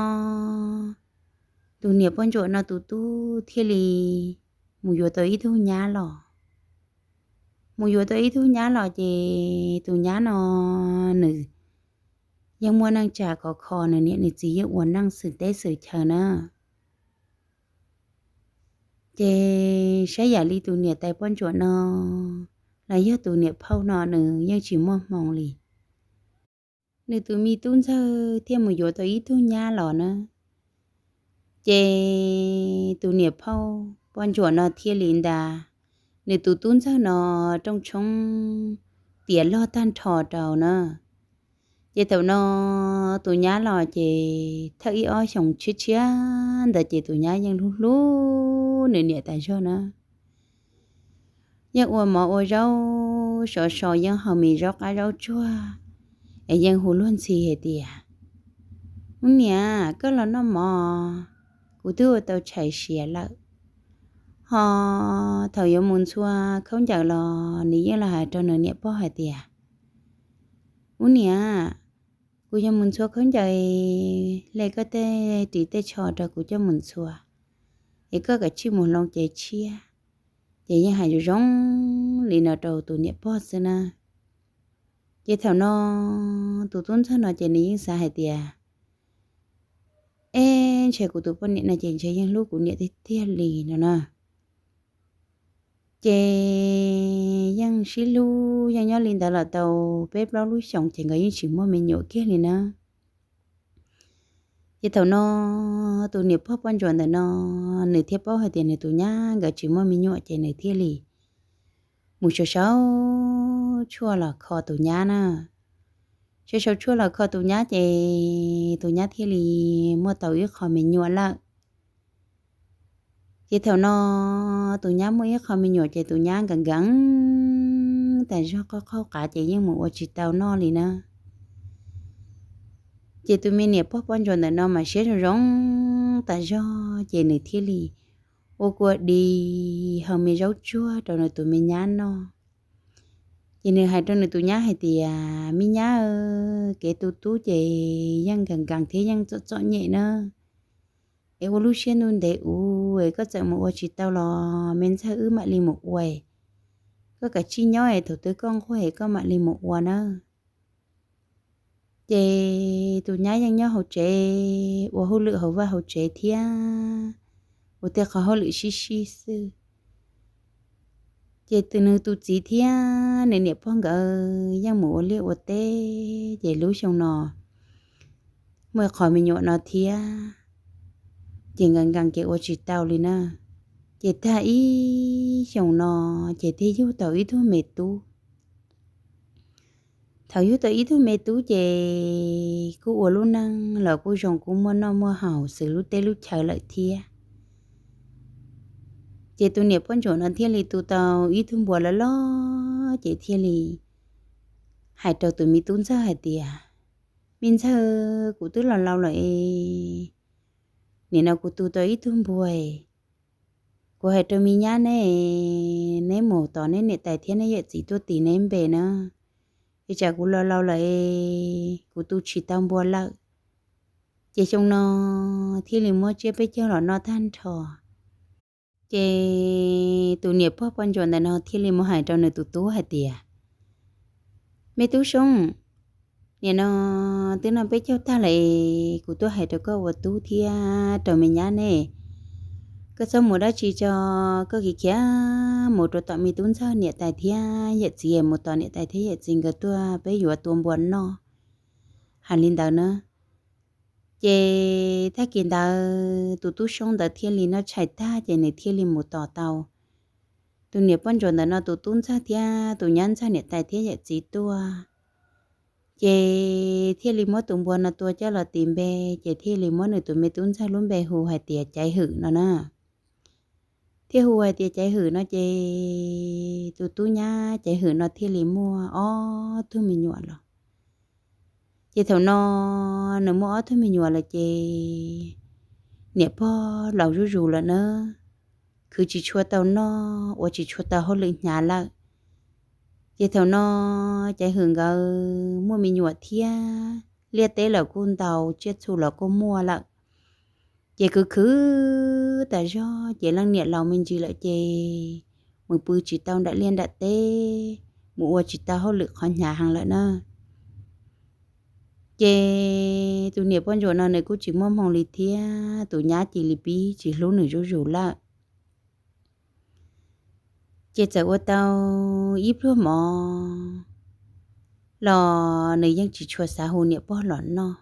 tus niam poj ntsuam no tus tub thiaj li mus yuav tau ib tug nyab los. Mus yuav tau ib tug nyab los ces tus nyab no nws yeej muaj neej tsa khov kho, nws niam nws txiv yeej ua neej xwm teb xwm chaw na. Ces saib yam li tus niam tais poj ntsuam no los yog tus niam phauj no nws yeej tsis muaj hmoo li. Nws tus me tub ntxawg thiaj mus yuav tau ib tug nyab los na. Ces tus niam phauj poj ntsuam no thiaj li ntas nws tus tub ntxawg no rooj tshoob tiav log tag nrho rau na. Ces thaum no tus nyab los ces thawj ib ob xyoos tshiab tshiab ntawd ces tus nyab yeej hlub hlub nws niam tas zog na. Yeej ua mov ua zaub sov so, yeej haus me zaub qab zaub tsuag, es yeej hu luag ntxhi hais tias, Ub niam, koj los noj mov, kuv twb ua tau tshais siav lawm. Ho thaum yuav mus ntxhua khaub ncaws los nws yeej los hais rau nws niam pog hais tias, Ub niam, kuv yuav mus ntxhua khaub ncaws, hle koj tej ris tej tsho rau kuv coj mus ntxhua, es koj kav tsij mus hloov cev tshiab. Ces yeej hais zoo zoo li no rau tus niam pog xwb na. Ces thaum no tus tub ntxawg no ces nws yeej xav hais tias, Eb, ntshe kuv tus poj niam no ces ntshe yeej hlub kuv niam tiag tiag li no na. Ces yeej sib hlub yeej nyob li ntawd los tau peb plaub lub xyoos ces nkawd yeej tsis muaj me nyuam kiag li na. Ces thaum no tus niam pog poj ntsuam ntawm no nws thiaj paub hais tias nws tus nyab nkawd tsis muaj me nyuam ces nws thiaj li mus sau sau tshuaj los kho tus nyab na. Sau sau tshuaj los kho tus nyab ces tus nyab thiaj li muaj tau ib qho me nyuam lawm. Ces thaum no tus nyab muaj ib qho me nyuam ces tus nyab nkees nkees tas zog, qaug qaug qav ces yeej mus ua tsis tau noj li na. Ces tus me niam pog poj ntsuam ntawm no mas siab zoo zoo tas zog ces nws thiaj li ua kua dis haus me zaub tsuag rau nws tus me nyab noj. Ces nws hais rau nws tus nyab hais tias, Me nyab, kev tu tub ces yeej nkees nkees thiab yeej txom txom nyem na. Es ua lub siab ntuj ntev ua es koj txawm mus ua tsis tau los me ntxawg wb mam li mus ua. Koj kav tsij nyob es thaum twg koj nquag es koj mam li mus ua na. Ces tus nyab yeej nyob hauv tsev ua hauj lwm hauv vaj hauv tsev thiab ua tej qhov hauj lwm sib sib xwb. Ces tus nws tus txiv thiab nws niam pog nkawd yeej mus ua liaj ua teb, ces lub xyoo no muaj qhov me nyuam no thiab, ces nkees nkees ces ua tsis tau li na. Ces tag ib xyoos no ces thiaj yug tau ib tug me tub. Thaum yug tau ib tug me tub ces kuj ua lub neej los kuj zoo, kuj muaj noj muaj haus xws lub teb lub chaw lawm thiab. Ces tus niam poj ntsuam no thiaj li tu tau ib tug npua loj loj, ces thiaj li hais rau tus me tub ntxawg hais tias, Me ntxawg, kuv twb los laus lawm es, nim no kuv tu tau ib tug npua es, kuv hais rau me nyab neb, neb mus tos neb niam tais thiab neb yawm txiv tuaj tis neb npe na. Es tsam kuv los laus lawm es kuv tu tsis tau npua lawm. Ces xyoo no thiaj li muab tsiab peb caug los noj tag nrho. Ces tus niam pog poj ntsuam ntawm no thiaj li mus hais rau nws tus tub hais tias, Me tub Soob, nim no twb noj peb caug tag lawm es kuv tuaj hais rau koj ua tub thiab rau me nyab ne, koj txhob mus dab tsi tso, koj khiav khiav mus rau tom me tub ntxawg niam tais thiab yawm txiv, mus tos niam tais thiab yawm txiv nkawd tuaj peb yuav tua npua noj. Hais li ntawd na. Ces tag kis ntawd tus tub Soob ntawd thiaj li noj tshais tag ces nws thiaj li mus tos tau tus niam poj ntsuam ntawm no tus tub ntxawg thiab tus nyab ntxawg niam tais thiab yawm txiv tuaj. Ces thiaj li muab tus npua no tua coj los tis npe, ces thiaj li muab nws tus me tub ntxawg lub npe hu hais tias Caiv Hwm no na. Thiaj hu hais tias Caiv Hwm no ces tus tub nyab Caiv Hwm no thiaj li muaj ob tug me nyuam los. Ces thaum no nws muaj ob tug me nyuam lawm ces niam pog laus zuj zus lawm na, khwv tsis tshua tau noj, ua tsis tshua tau hauj lwm hnyav lawm. Ces thaum no Caiv Hwm nkawd muaj me nyuam thiab, liaj teb los kuj ntau, tsiaj txhu los kuj muaj lawm. Ces kwv khwv tas zog ces leej niam laus me ntsis lawm ces mus pw tsis tau nram liaj nram teb, mus ua tsis tau hauj lwm qhov hnyav heev lawm na. Ces tus niam poj ntsuam no nws kuj tsis muaj hmoo li thiab, tus nyab cia li pib tsis hlub nws zuj zus lawm. Ces txawm ua tau ib pluag mov los nws yeej tsis tshua xav hu niam pog los noj.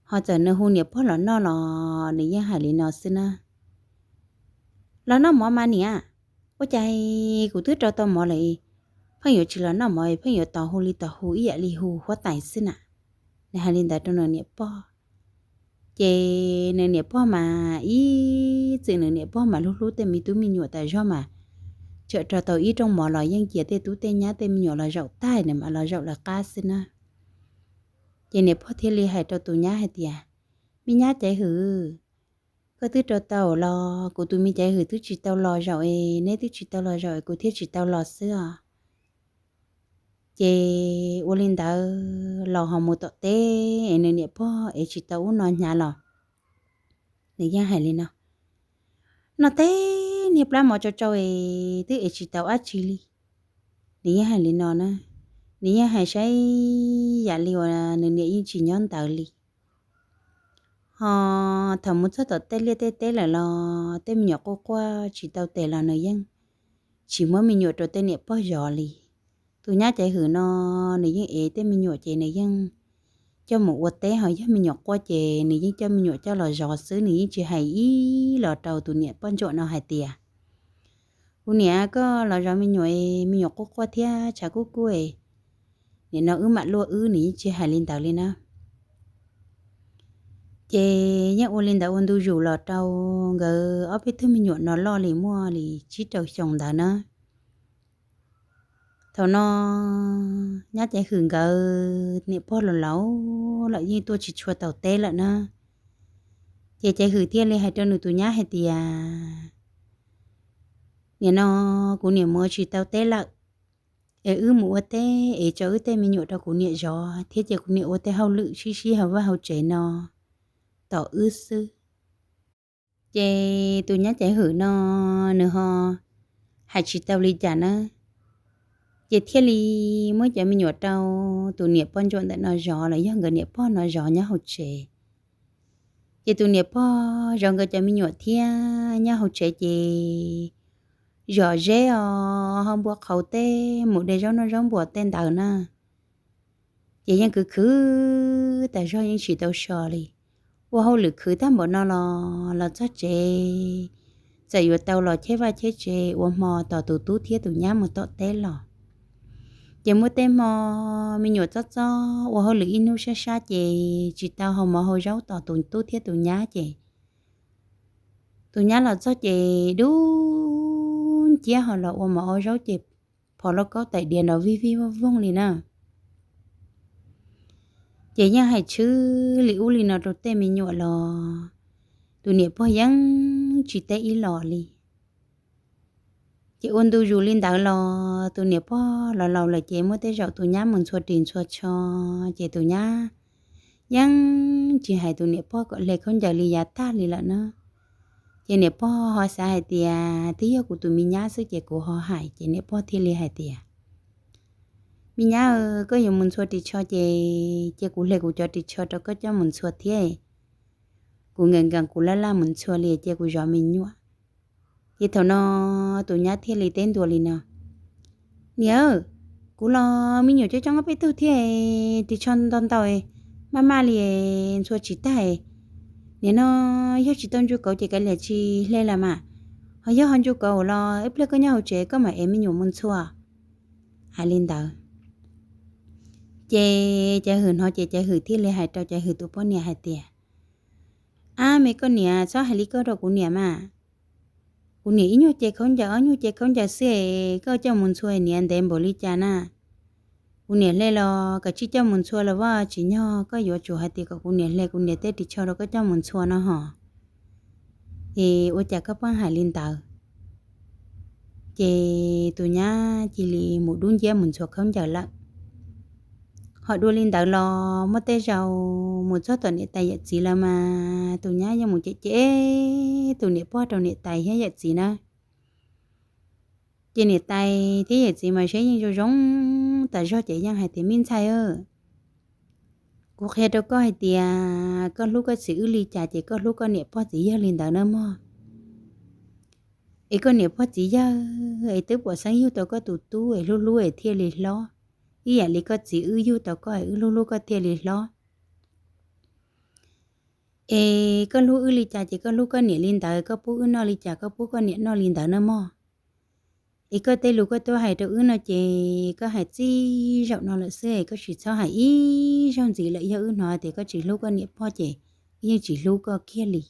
Ho txawm nws hu niam pog los noj los nws yeej hais li no xwb na: Los noj mov mas niam, ua cas kuv twb rau tau mov lawm, pheej yuav tsis los noj mov, pheej yuav tos hu li tos hu ib yam li hu huab tais xwb na. Nws hais li ntawd rau nws niam pog. Ces nws niam pog mas ib txwm nws niam pog mas hlub hlub tej me tub me nyuam tas zog mas, tsam rau tau ib rooj mov los yeej cia tej tub tej nyab tej me nyuam los zaum tag nws mam los zaum lawv qab xwb na. Ces niam pog thiaj li hais rau tus nyab hais tias, Me nyab Caiv Hwm, koj twb rau tau los, kuv tus me Caiv Hwm twb tsis tau los zaum es neb twb tsis tau los zaum es kuv thiaj tsis tau los xwb os. Ces ua li ntawd los ho mus tom teb es nws niam pog ev tsis tau ub no hnyav los nws yeej hais li no: Noj teb niag plab mov tsau tsau es twb ev tsis tau dab tsi li. Nws yeej hais li no na, nws yeej hais saib yam li uas nws niam yeej tsis nyob ntawd li. Ho thaum mus txog tom tej liaj tej teb lawm los tej me nyuam quaj quaj tsis tau tes los nws yeej tsis muab me nyuam rau tej niam pog zov li. Tus nyab Caiv Hwm no nws yeej ev tej me nyuam ces nws yeej coj mus ua teb, ho yog me nyuam quaj ces nws yeej coj me nyuam coj los zov xwb, nws yeej tsis hais ib los rau tus niam poj ntsuam no hais tias, Kuv niam, koj los zov me nyuam, me nyuam quaj quaj thiab tshav kub kub, nim no wb mam luaj wb, nws yeej tsis hais li ntawd li na. Ces yeej ua li ntawd ua ntu zus los rau nkawd ob peb tug me nyuam no loj li muaj li tsib rau xyoo ntawd na. Thaum no nyab Caiv Hwm nkawd niam pog los laus lawm yeej tuaj tsis tshua tau teb lawm na. Ces Caiv Hwm thiaj li hais rau nws tus nyab hais tias, Nim no kuv niam mus ua tsis tau teb lawm, es wb mus ua teb es tso wb tej me nyuam rau kuv niam zov thiab ces kuv niam ua tej hauj lwm sib sib hauv vaj hauv tsev no tos wb xwb. Ces tus nyab Caiv Hwm no nws ho hais tsis tau li cas na, ces thiaj li muab cov me nyuam rau tus niam poj ntsuam ntawm no zov los yog nkawd niam pog no zov nyob hauv tsev. Ces tus niam pog zov nkawd cov me nyuam thiab nyob hauv tsev ces zom zeb os, ho npua qhauv teb mus de zaub noj zaub npua tej ntawd na. Ces yeej khwv khwv tas zog yeej tsis tau so li. Ua hauj lwm khwv tag npaum no los los txog tsev, txawm yuav tau los cheb vaj cheb tsev ua hmo tos tus tub thiab tus nyab mus tom teb los. Ces muaj tej hmo me nyuam txob txob ua hauj lwm ib hnub sab sab ces tsis tau hau mov hau zaub tos tus tub thiab tus nyab ces tus nyab los txog ces dub nciab ho los ua mov ua zaub ces phov lauj kaub tais diav nrov vij vij vooj vooj li na. Ces yeej hais tshwb li ub li no rau tej me nyuam los tus niam pog yeej tsis teb ib los li. Ces ua ntu zus li ntawd los tus niam pog los laus lawm ces muaj tej zaum tus nyab mus ntxhua ris ntxhua tsho, ces tus nyab yeej tsis hais tus niam pog kom hle khaub ncaws li yav tag li lawm na. Ces niam pog ho xav hais tias twb yog kuv tus me nyab xwb ces kuv ho hais, ces niam pog thiaj li hais tias, Me nyab, koj yuav mus ntxhua ris tsho ces cia kuv hle kuv cov ris tsho rau koj coj mus ntxhua thiab. Kuv nkees nkees kuv laj laj mus ntxhua li cia kuv zov me nyuam. Ces thaum no tus nyab thiaj li teb ntua li no, Niam, kuv los me nyuam coob coob ob peb tug thiab, ris tsho ntau ntau, maj maj li ntxhua tsis tag. Nim no yog tsis tau ntsu kauv ces kav liam tsis hle los mas, ho yog ho ntsu kauv los ib pliag koj nyob hauv tsev koj mam ev me nyuam mus ntxhua. Hais li ntawd ces Caiv Hwm hnov ces Caiv Hwm thiaj li hais rau Caiv Hwm tus poj niam hais tias, Ab me koj niam, txhob hais li koj rau kuv niam mas. Kuv niam ib nyuag ce khaub ncaws ob nyuag ce khaub ncaws xwb es koj coj mus ntxhua niam ntev npaum li cas na? Kuv niam hle los kav tsij coj mus ntxhua los vaj tsis nyog koj yuav tsum hais tias kom kuv niam hle kuv niam tej ris tsho rau koj coj mus ntxhua no hos. Es ua cas koj pheej hais li ntawd? Ces tus nyab cia li mus dub nciab mus ntxhua khaub ncaws lawm. Ho dua li ntawd los muaj tej zaus mus txog tom niam tais yawm txiv lawm mas tus nyab yeej mus cem cem tus niam pog rau niam tais thiab yawm txiv na. Ces niam tais thiab yawm txiv mas saib yeej zoo zoo tas zog ces yeej hais tias, Me ntxhais, kuv qhia rau koj hais tias koj hlub koj txiv wb li cas ces koj hlub koj niam pog txiv yawg li ntawd na mog. Es koj niam pog txiv yawg es twb pom xeeb yug tau koj tus tub es hlub hlub es thiaj li hlob, ib yam li koj txiv wb yug tau koj es wb hlub hlub koj thiaj li hlob. Es koj hlub wb li cas ces koj hlub koj niam li ntawd, koj pub wb noj li cas koj pub koj niam noj li ntawd na mog. Es koj tej lus koj tuaj hais rau wb no ces koj hais txij zaum no lawm xwb es koj tsis txhob hais ib zaug ntxiv lawm, yog wb hnov tias koj tsis hlub koj niam pog ces wb yeej tsis hlub koj kiag li.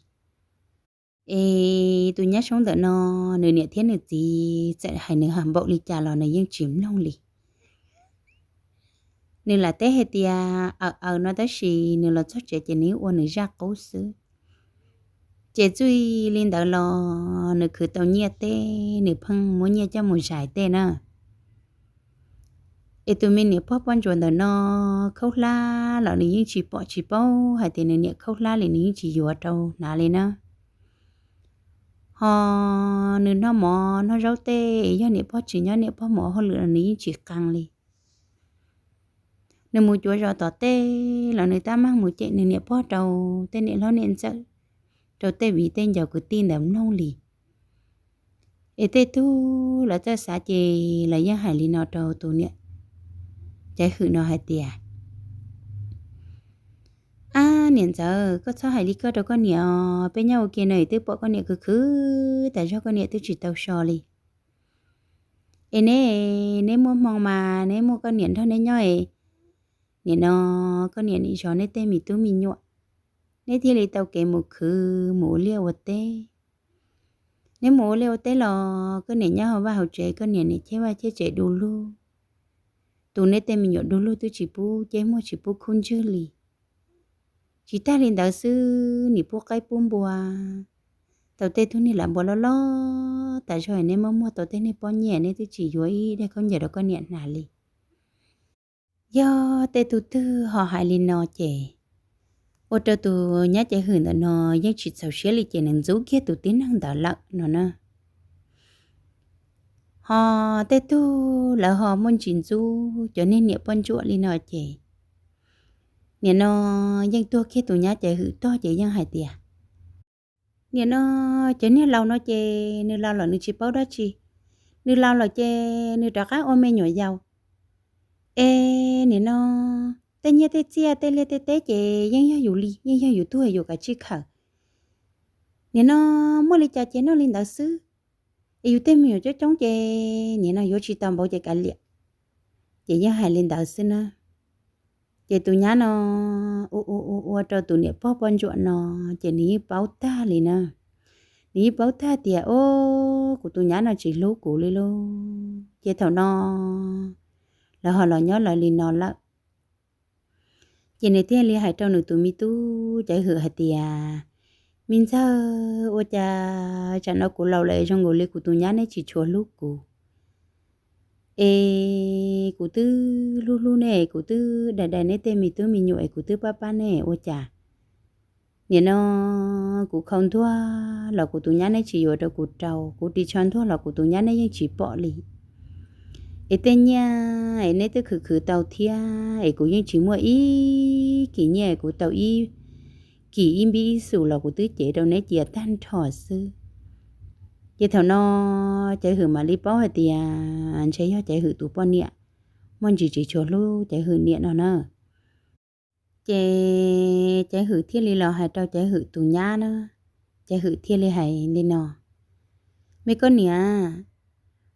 Es tus nyab soob ntawm no, nws niam thiab nws txiv txawm hais nws npaum li cas los nws yeej tsis mloog li. Nws lam teb hais tias aws aws no tab sis nws los txog tsev ces nws ua nws zaj qub xwb. Ces txij li ntawd los nws khwv tau nyiaj tej nws pheej muab nyiaj coj mus zais tej na. Es tus me niam pog poj ntsuam ntawm no khaub hlab los nws yeej tsis pom tsis paub hais tias nws niam khaub hlab li, nws yeej tsis yuav rau hnav li na. Ho nws noj mov noj zaub tej, yog niam pog tsis nyob niam pog mus ua hauj lwm los nws yeej tsis qee li. Nws mus cuav zos tom tej los nws tab meeg mus cem nws niam pog rau tej niam hlob niam ntxawm, rau tej viv tej ncaus kwv tij ntawd mloog li. Es tej tug lawv txawj xav ces lawv yeej hais li no rau tus niam Caiv Hwm no hais tias, Ab niam ntxawm, koj txhob hais li koj rau koj niam os, peb nyob ua ke no twb pom koj niam khwv khwv tas zog, koj niam twb tsis tau so li. Es neb, neb muaj hmoo mas neb muaj koj niam nrog neb nyob es, nim no koj niam nim zov neb tej me tub me nyuam, neb thiaj li tau kev mus khwv mus ua liaj ua teb. Neb mus ua liaj ua teb los koj niam nyob hauv vaj hauv tsev, koj niam nim cheb vaj cheb tsev du lug, tu neb tej me nyuam du lug twb tsis pub ceb muag tsis pub khub ntswg li. Tsis tag li ntawd xwb, nim pub qaib pub npua, tau tej tug niag lam npua loj loj tas zog, neb muab muag tau tej niag pob nyiaj neb twb tsis yuav ib daig khaub ncaws rau koj niam hnav li. Yog tej tug twg ho hais li no ces ua rau tus nyab Caiv Hwm ntawm no yeej tsis txaus siab li ces nws ntxub kiag tus tib neeg ntawd lawm no na. Ho tej tug lawv ho muaj ntsis ntxub cov niag niam poj ntsuam li no ces nim no yeej tuag kiag tus nyab Caiv Hwm tog ces yeej hais tias, Nim no cov niag laus no ces nws laus lawm nws tsis paub dab tsi. Nws laus lawm ces nws rov qab ua me nyuam yaus. Es nim no tej nyiaj tej txiaj tej liaj tej teb ces yeej yog yus li, yeej yog yus tug, yus kav tsij khawm. Nim no muaj li cas ces noj li ntawd xwb. Es yus tej me nyuam coob coob ces nim no yuav tsis tau npaum ces kav liam. Ces yeej hais li ntawd xwb na. Ces tus nyab no ua ua ua ua rau tus niam pog poj ntsuam no, ces nws yeej paub tag li na. Nws yeej paub tag tias, Ob, kuv tus nyab no tsis hlub kuv li lauj. Ces thaum no lawv ho los nyob lawv li no lawm. Ces nws thiaj li hais rau nws tus me tub Caiv Hwm hais tias, Me ntxawg, ua cas tsam no kuv laus lawm zoo nkaus li kuv tus nyab neb tsis tshua hlub kuv. Es kuv twb hlub hlub neb, kuv twb dai dai neb tej me tub me nyuam es kuv twb pab pab neb, ua cas nim no kuv khau ntuag los kuv tus nyab neb tsis yuav rau kuv rau, kuv ris tsho ntuag los kuv tus nyab neb yeej tsis pom li. Es tej nyiaj es neb twb khwv khwv tau thiab es kuv yeej tsis muaj ib kis nyiaj, kuv tau ib kis ib npib ib xus los kuv twb cev rau neb cia tag nrho xwb. Ces thaum no Caiv Hwm mam li paub hais tias ntshe yog Caiv Hwm tus poj niam muaj ntsis tsis tshua hlub Caiv Hwm niam no na. Ces Caiv Hwm thiaj li los hais rau Caiv Hwm tus nyab na. Caiv Hwm thiaj li hais li no, Me koj niam,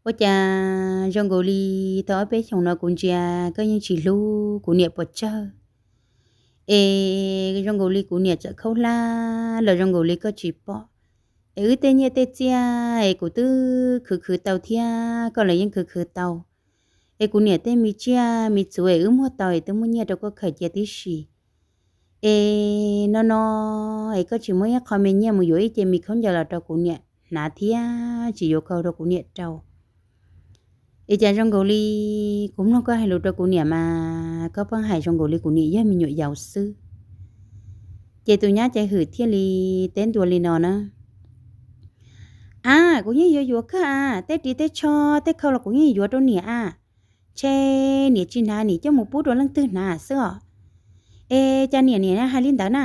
ua cas zoo nkaus li tau ob peb xyoos no kuv ntsia koj yeej tsis hlub kuv niam pes tsawg. Es zoo nkaus li kuv niam txawm khaub hlab los zoo nkaus li koj tsis pom. Es wb tej nyiaj tej txiaj es kuv twb khwv khwv tau thiab koj los yeej khwv khwv tau. Es kuv niam tej me tsiaj me txhu es wb muag tau es twb muaj nyiaj rau koj khaws cia tib si. Es no no, es koj tsis muab ib qho me nyiaj mus yuav ib ce me khaub ncaws los rau kuv niam hnav thiab tsis yuav khau rau kuv niam rau. Es cas zoo nkaus li kuv mloog koj hais lus rau kuv niam mas koj pheej hais zoo nkaus li kuv niam yog me nyuam yaus xwb. Ces tus nyab Caiv Hwm thiaj li teb ntua li no na: A, kuv yeej yuav yuav kawg a, tej ris tej tsho tej khau los kuv yeej yuav rau niam a. Ntshe niam tsis hnav, niam coj mus pub rau leej twg hnav xwb os. Es cas niam niam hais li ntawd na?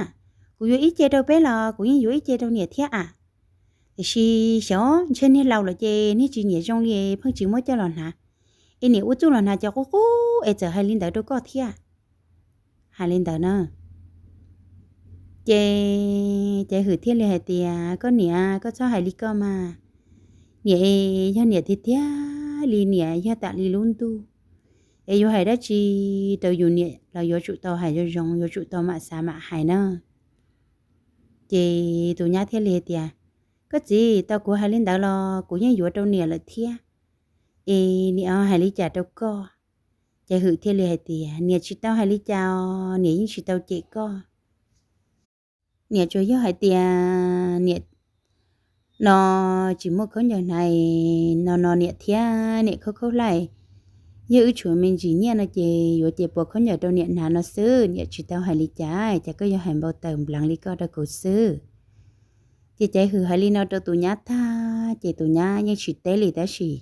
Kuv yuav ib ce rau peb los kuv yeej yuav ib ce rau niam thiab a. Tiam sis xyov ntshe niag laus lawm ces niag tsis nyiam zoo li pheej tsis muab coj los hnav. Es niam ua txuj los hnav cov qub qub es txawm hais li ntawd rau koj thiab. Hais li ntawd na. Ces Caiv Hwm thiaj li hais tias, koj niam, koj txhob hais li koj mas. Niam es yog niam tiag tiag li, niam yog tam li lub ntuj, es yuav hais dab tsi rau yus niam los yuav tsum tau hais zoo zoo, yuav tsum tau mam xav mam hais na. Ces tus nyab thiaj li hais tias, koj txiv, tau kuv hais li ntawd los kuv yeej yuav rau niam lawm thiab. Es niam hais li cas rau koj? Caiv Hwm thiaj li hais tias, niam tsis tau hais li cas os, niam yeej tsis tau cem koj. Niam tsuas yog hais tias niam no tsis muaj khaub ncaws hnav no no niam thiab niam khaub khaub hlab, yog wb tshuav me ntsis nyiaj no ces yuav cia puas khaub ncaws rau niam hnav no xwb, niam tsis tau hais li cas, cas koj yuav hais npau taws npleev li koj rau kuv xwb. Ces Caiv Hwm hais li no rau tus nyab tag ces tus nyab yeej tsis teb li tab sis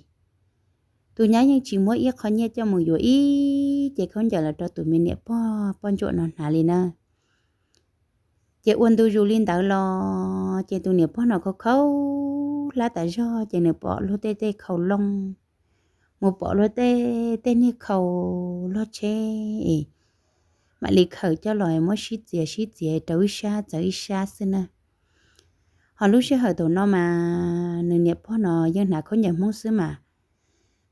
tus nyab yeej tsis muab ib qho nyiaj coj mus yuav ib ce khaub ncaws los rau tus me niam pog poj ntsuam no hnav li na. Ces ua ntu zus li ntawd los ces tus niam pog no khaub khaub hlab tas zog ces nws pom luag tej tej khau looj, mus pom luag tej tej niag khau log tsheb, mam li khaws coj los muab sib txiav sib txiav rau ib sab txawv ib sab xwb na. Ho lub sij hawm thaum no mas nws niam pog no yeej hnav khaub ncaws Hmoob xwb mas,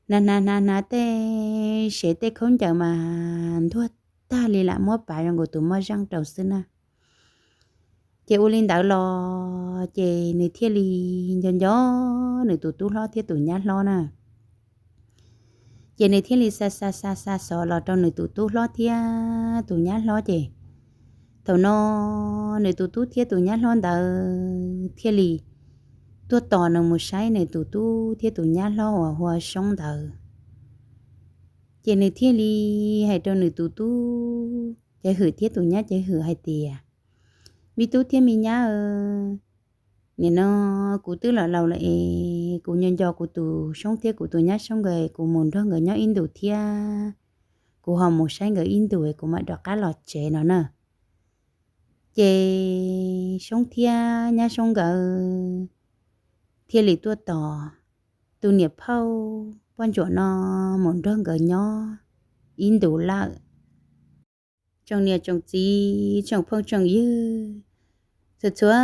hnav hnav hnav hnav tej sev tej khaub ncaws mas ntuag tag li lam muab pav zoo nkaus tus moj zeej rau xwb na. Ces ua li ntawd los ces nws thiaj li nco nco nws tus tub hlob thiab tus nyab hlob na. Ces nws thiaj li xa xa xa xa xov los rau nws tus tub hlob thiab tus nyab hlob ces thaum no nws tus tub thiab tus nyab hlob ntawd thiaj li tuaj tos nws mus saib nws tus tub thiab tus nyab hlob uas hu ua Soob ntawd. Ces nws thiaj li hais rau nws tus tub Caiv Hwm thiab tus nyab Caiv Hwm hais tias, me tub thiab me nyab, nim no kuv twb los laus lawm es kuv nco nco kuv tus Soob thiab kuv tus nyab Soob nkawd, kuv mus nrog nkawd nyob ib ntus thiab kuv ho mus saib nkawd ib ntus es kuv mam rov qab los tsev no na. Ces Soob thiab nyab Soob nkawd thiaj li tuaj tos tus niam phauj poj ntsuam no mus nrog nkawd nyob ib ntus lawm. Tsoom niam tsoom txiv tsoom phooj tsoom ywg txhua txhua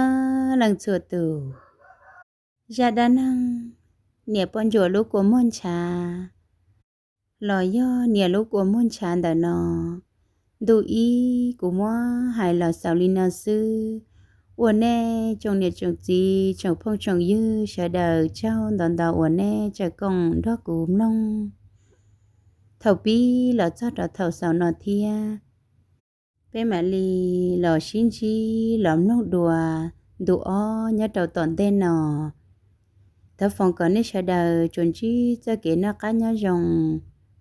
leej txhua tus, zaj dab neeg niam poj ntsuam lub kua muag ntshav los yog niam lub kua muag ntshav ntawm no, ntu ib kuv muab hais los xaus li no xwb. Ua nej tsoom niam tsoom txiv tsoom phooj tsoom ywg sawv daws tsaug ntau ntau uas nej tseem koom nrog kuv mloog thaum pib los txog rau thaum xaus no thiab. Peb mam li los sib ntsib los mloog dua ntu ob nyob rau tom ntej no. Thov foom kom nej sawv daws tsuas ntsib txoj kev noj qab nyob zoo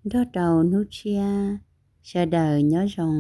nrog rau hnub tshiab. Sawv daws nyob zoo.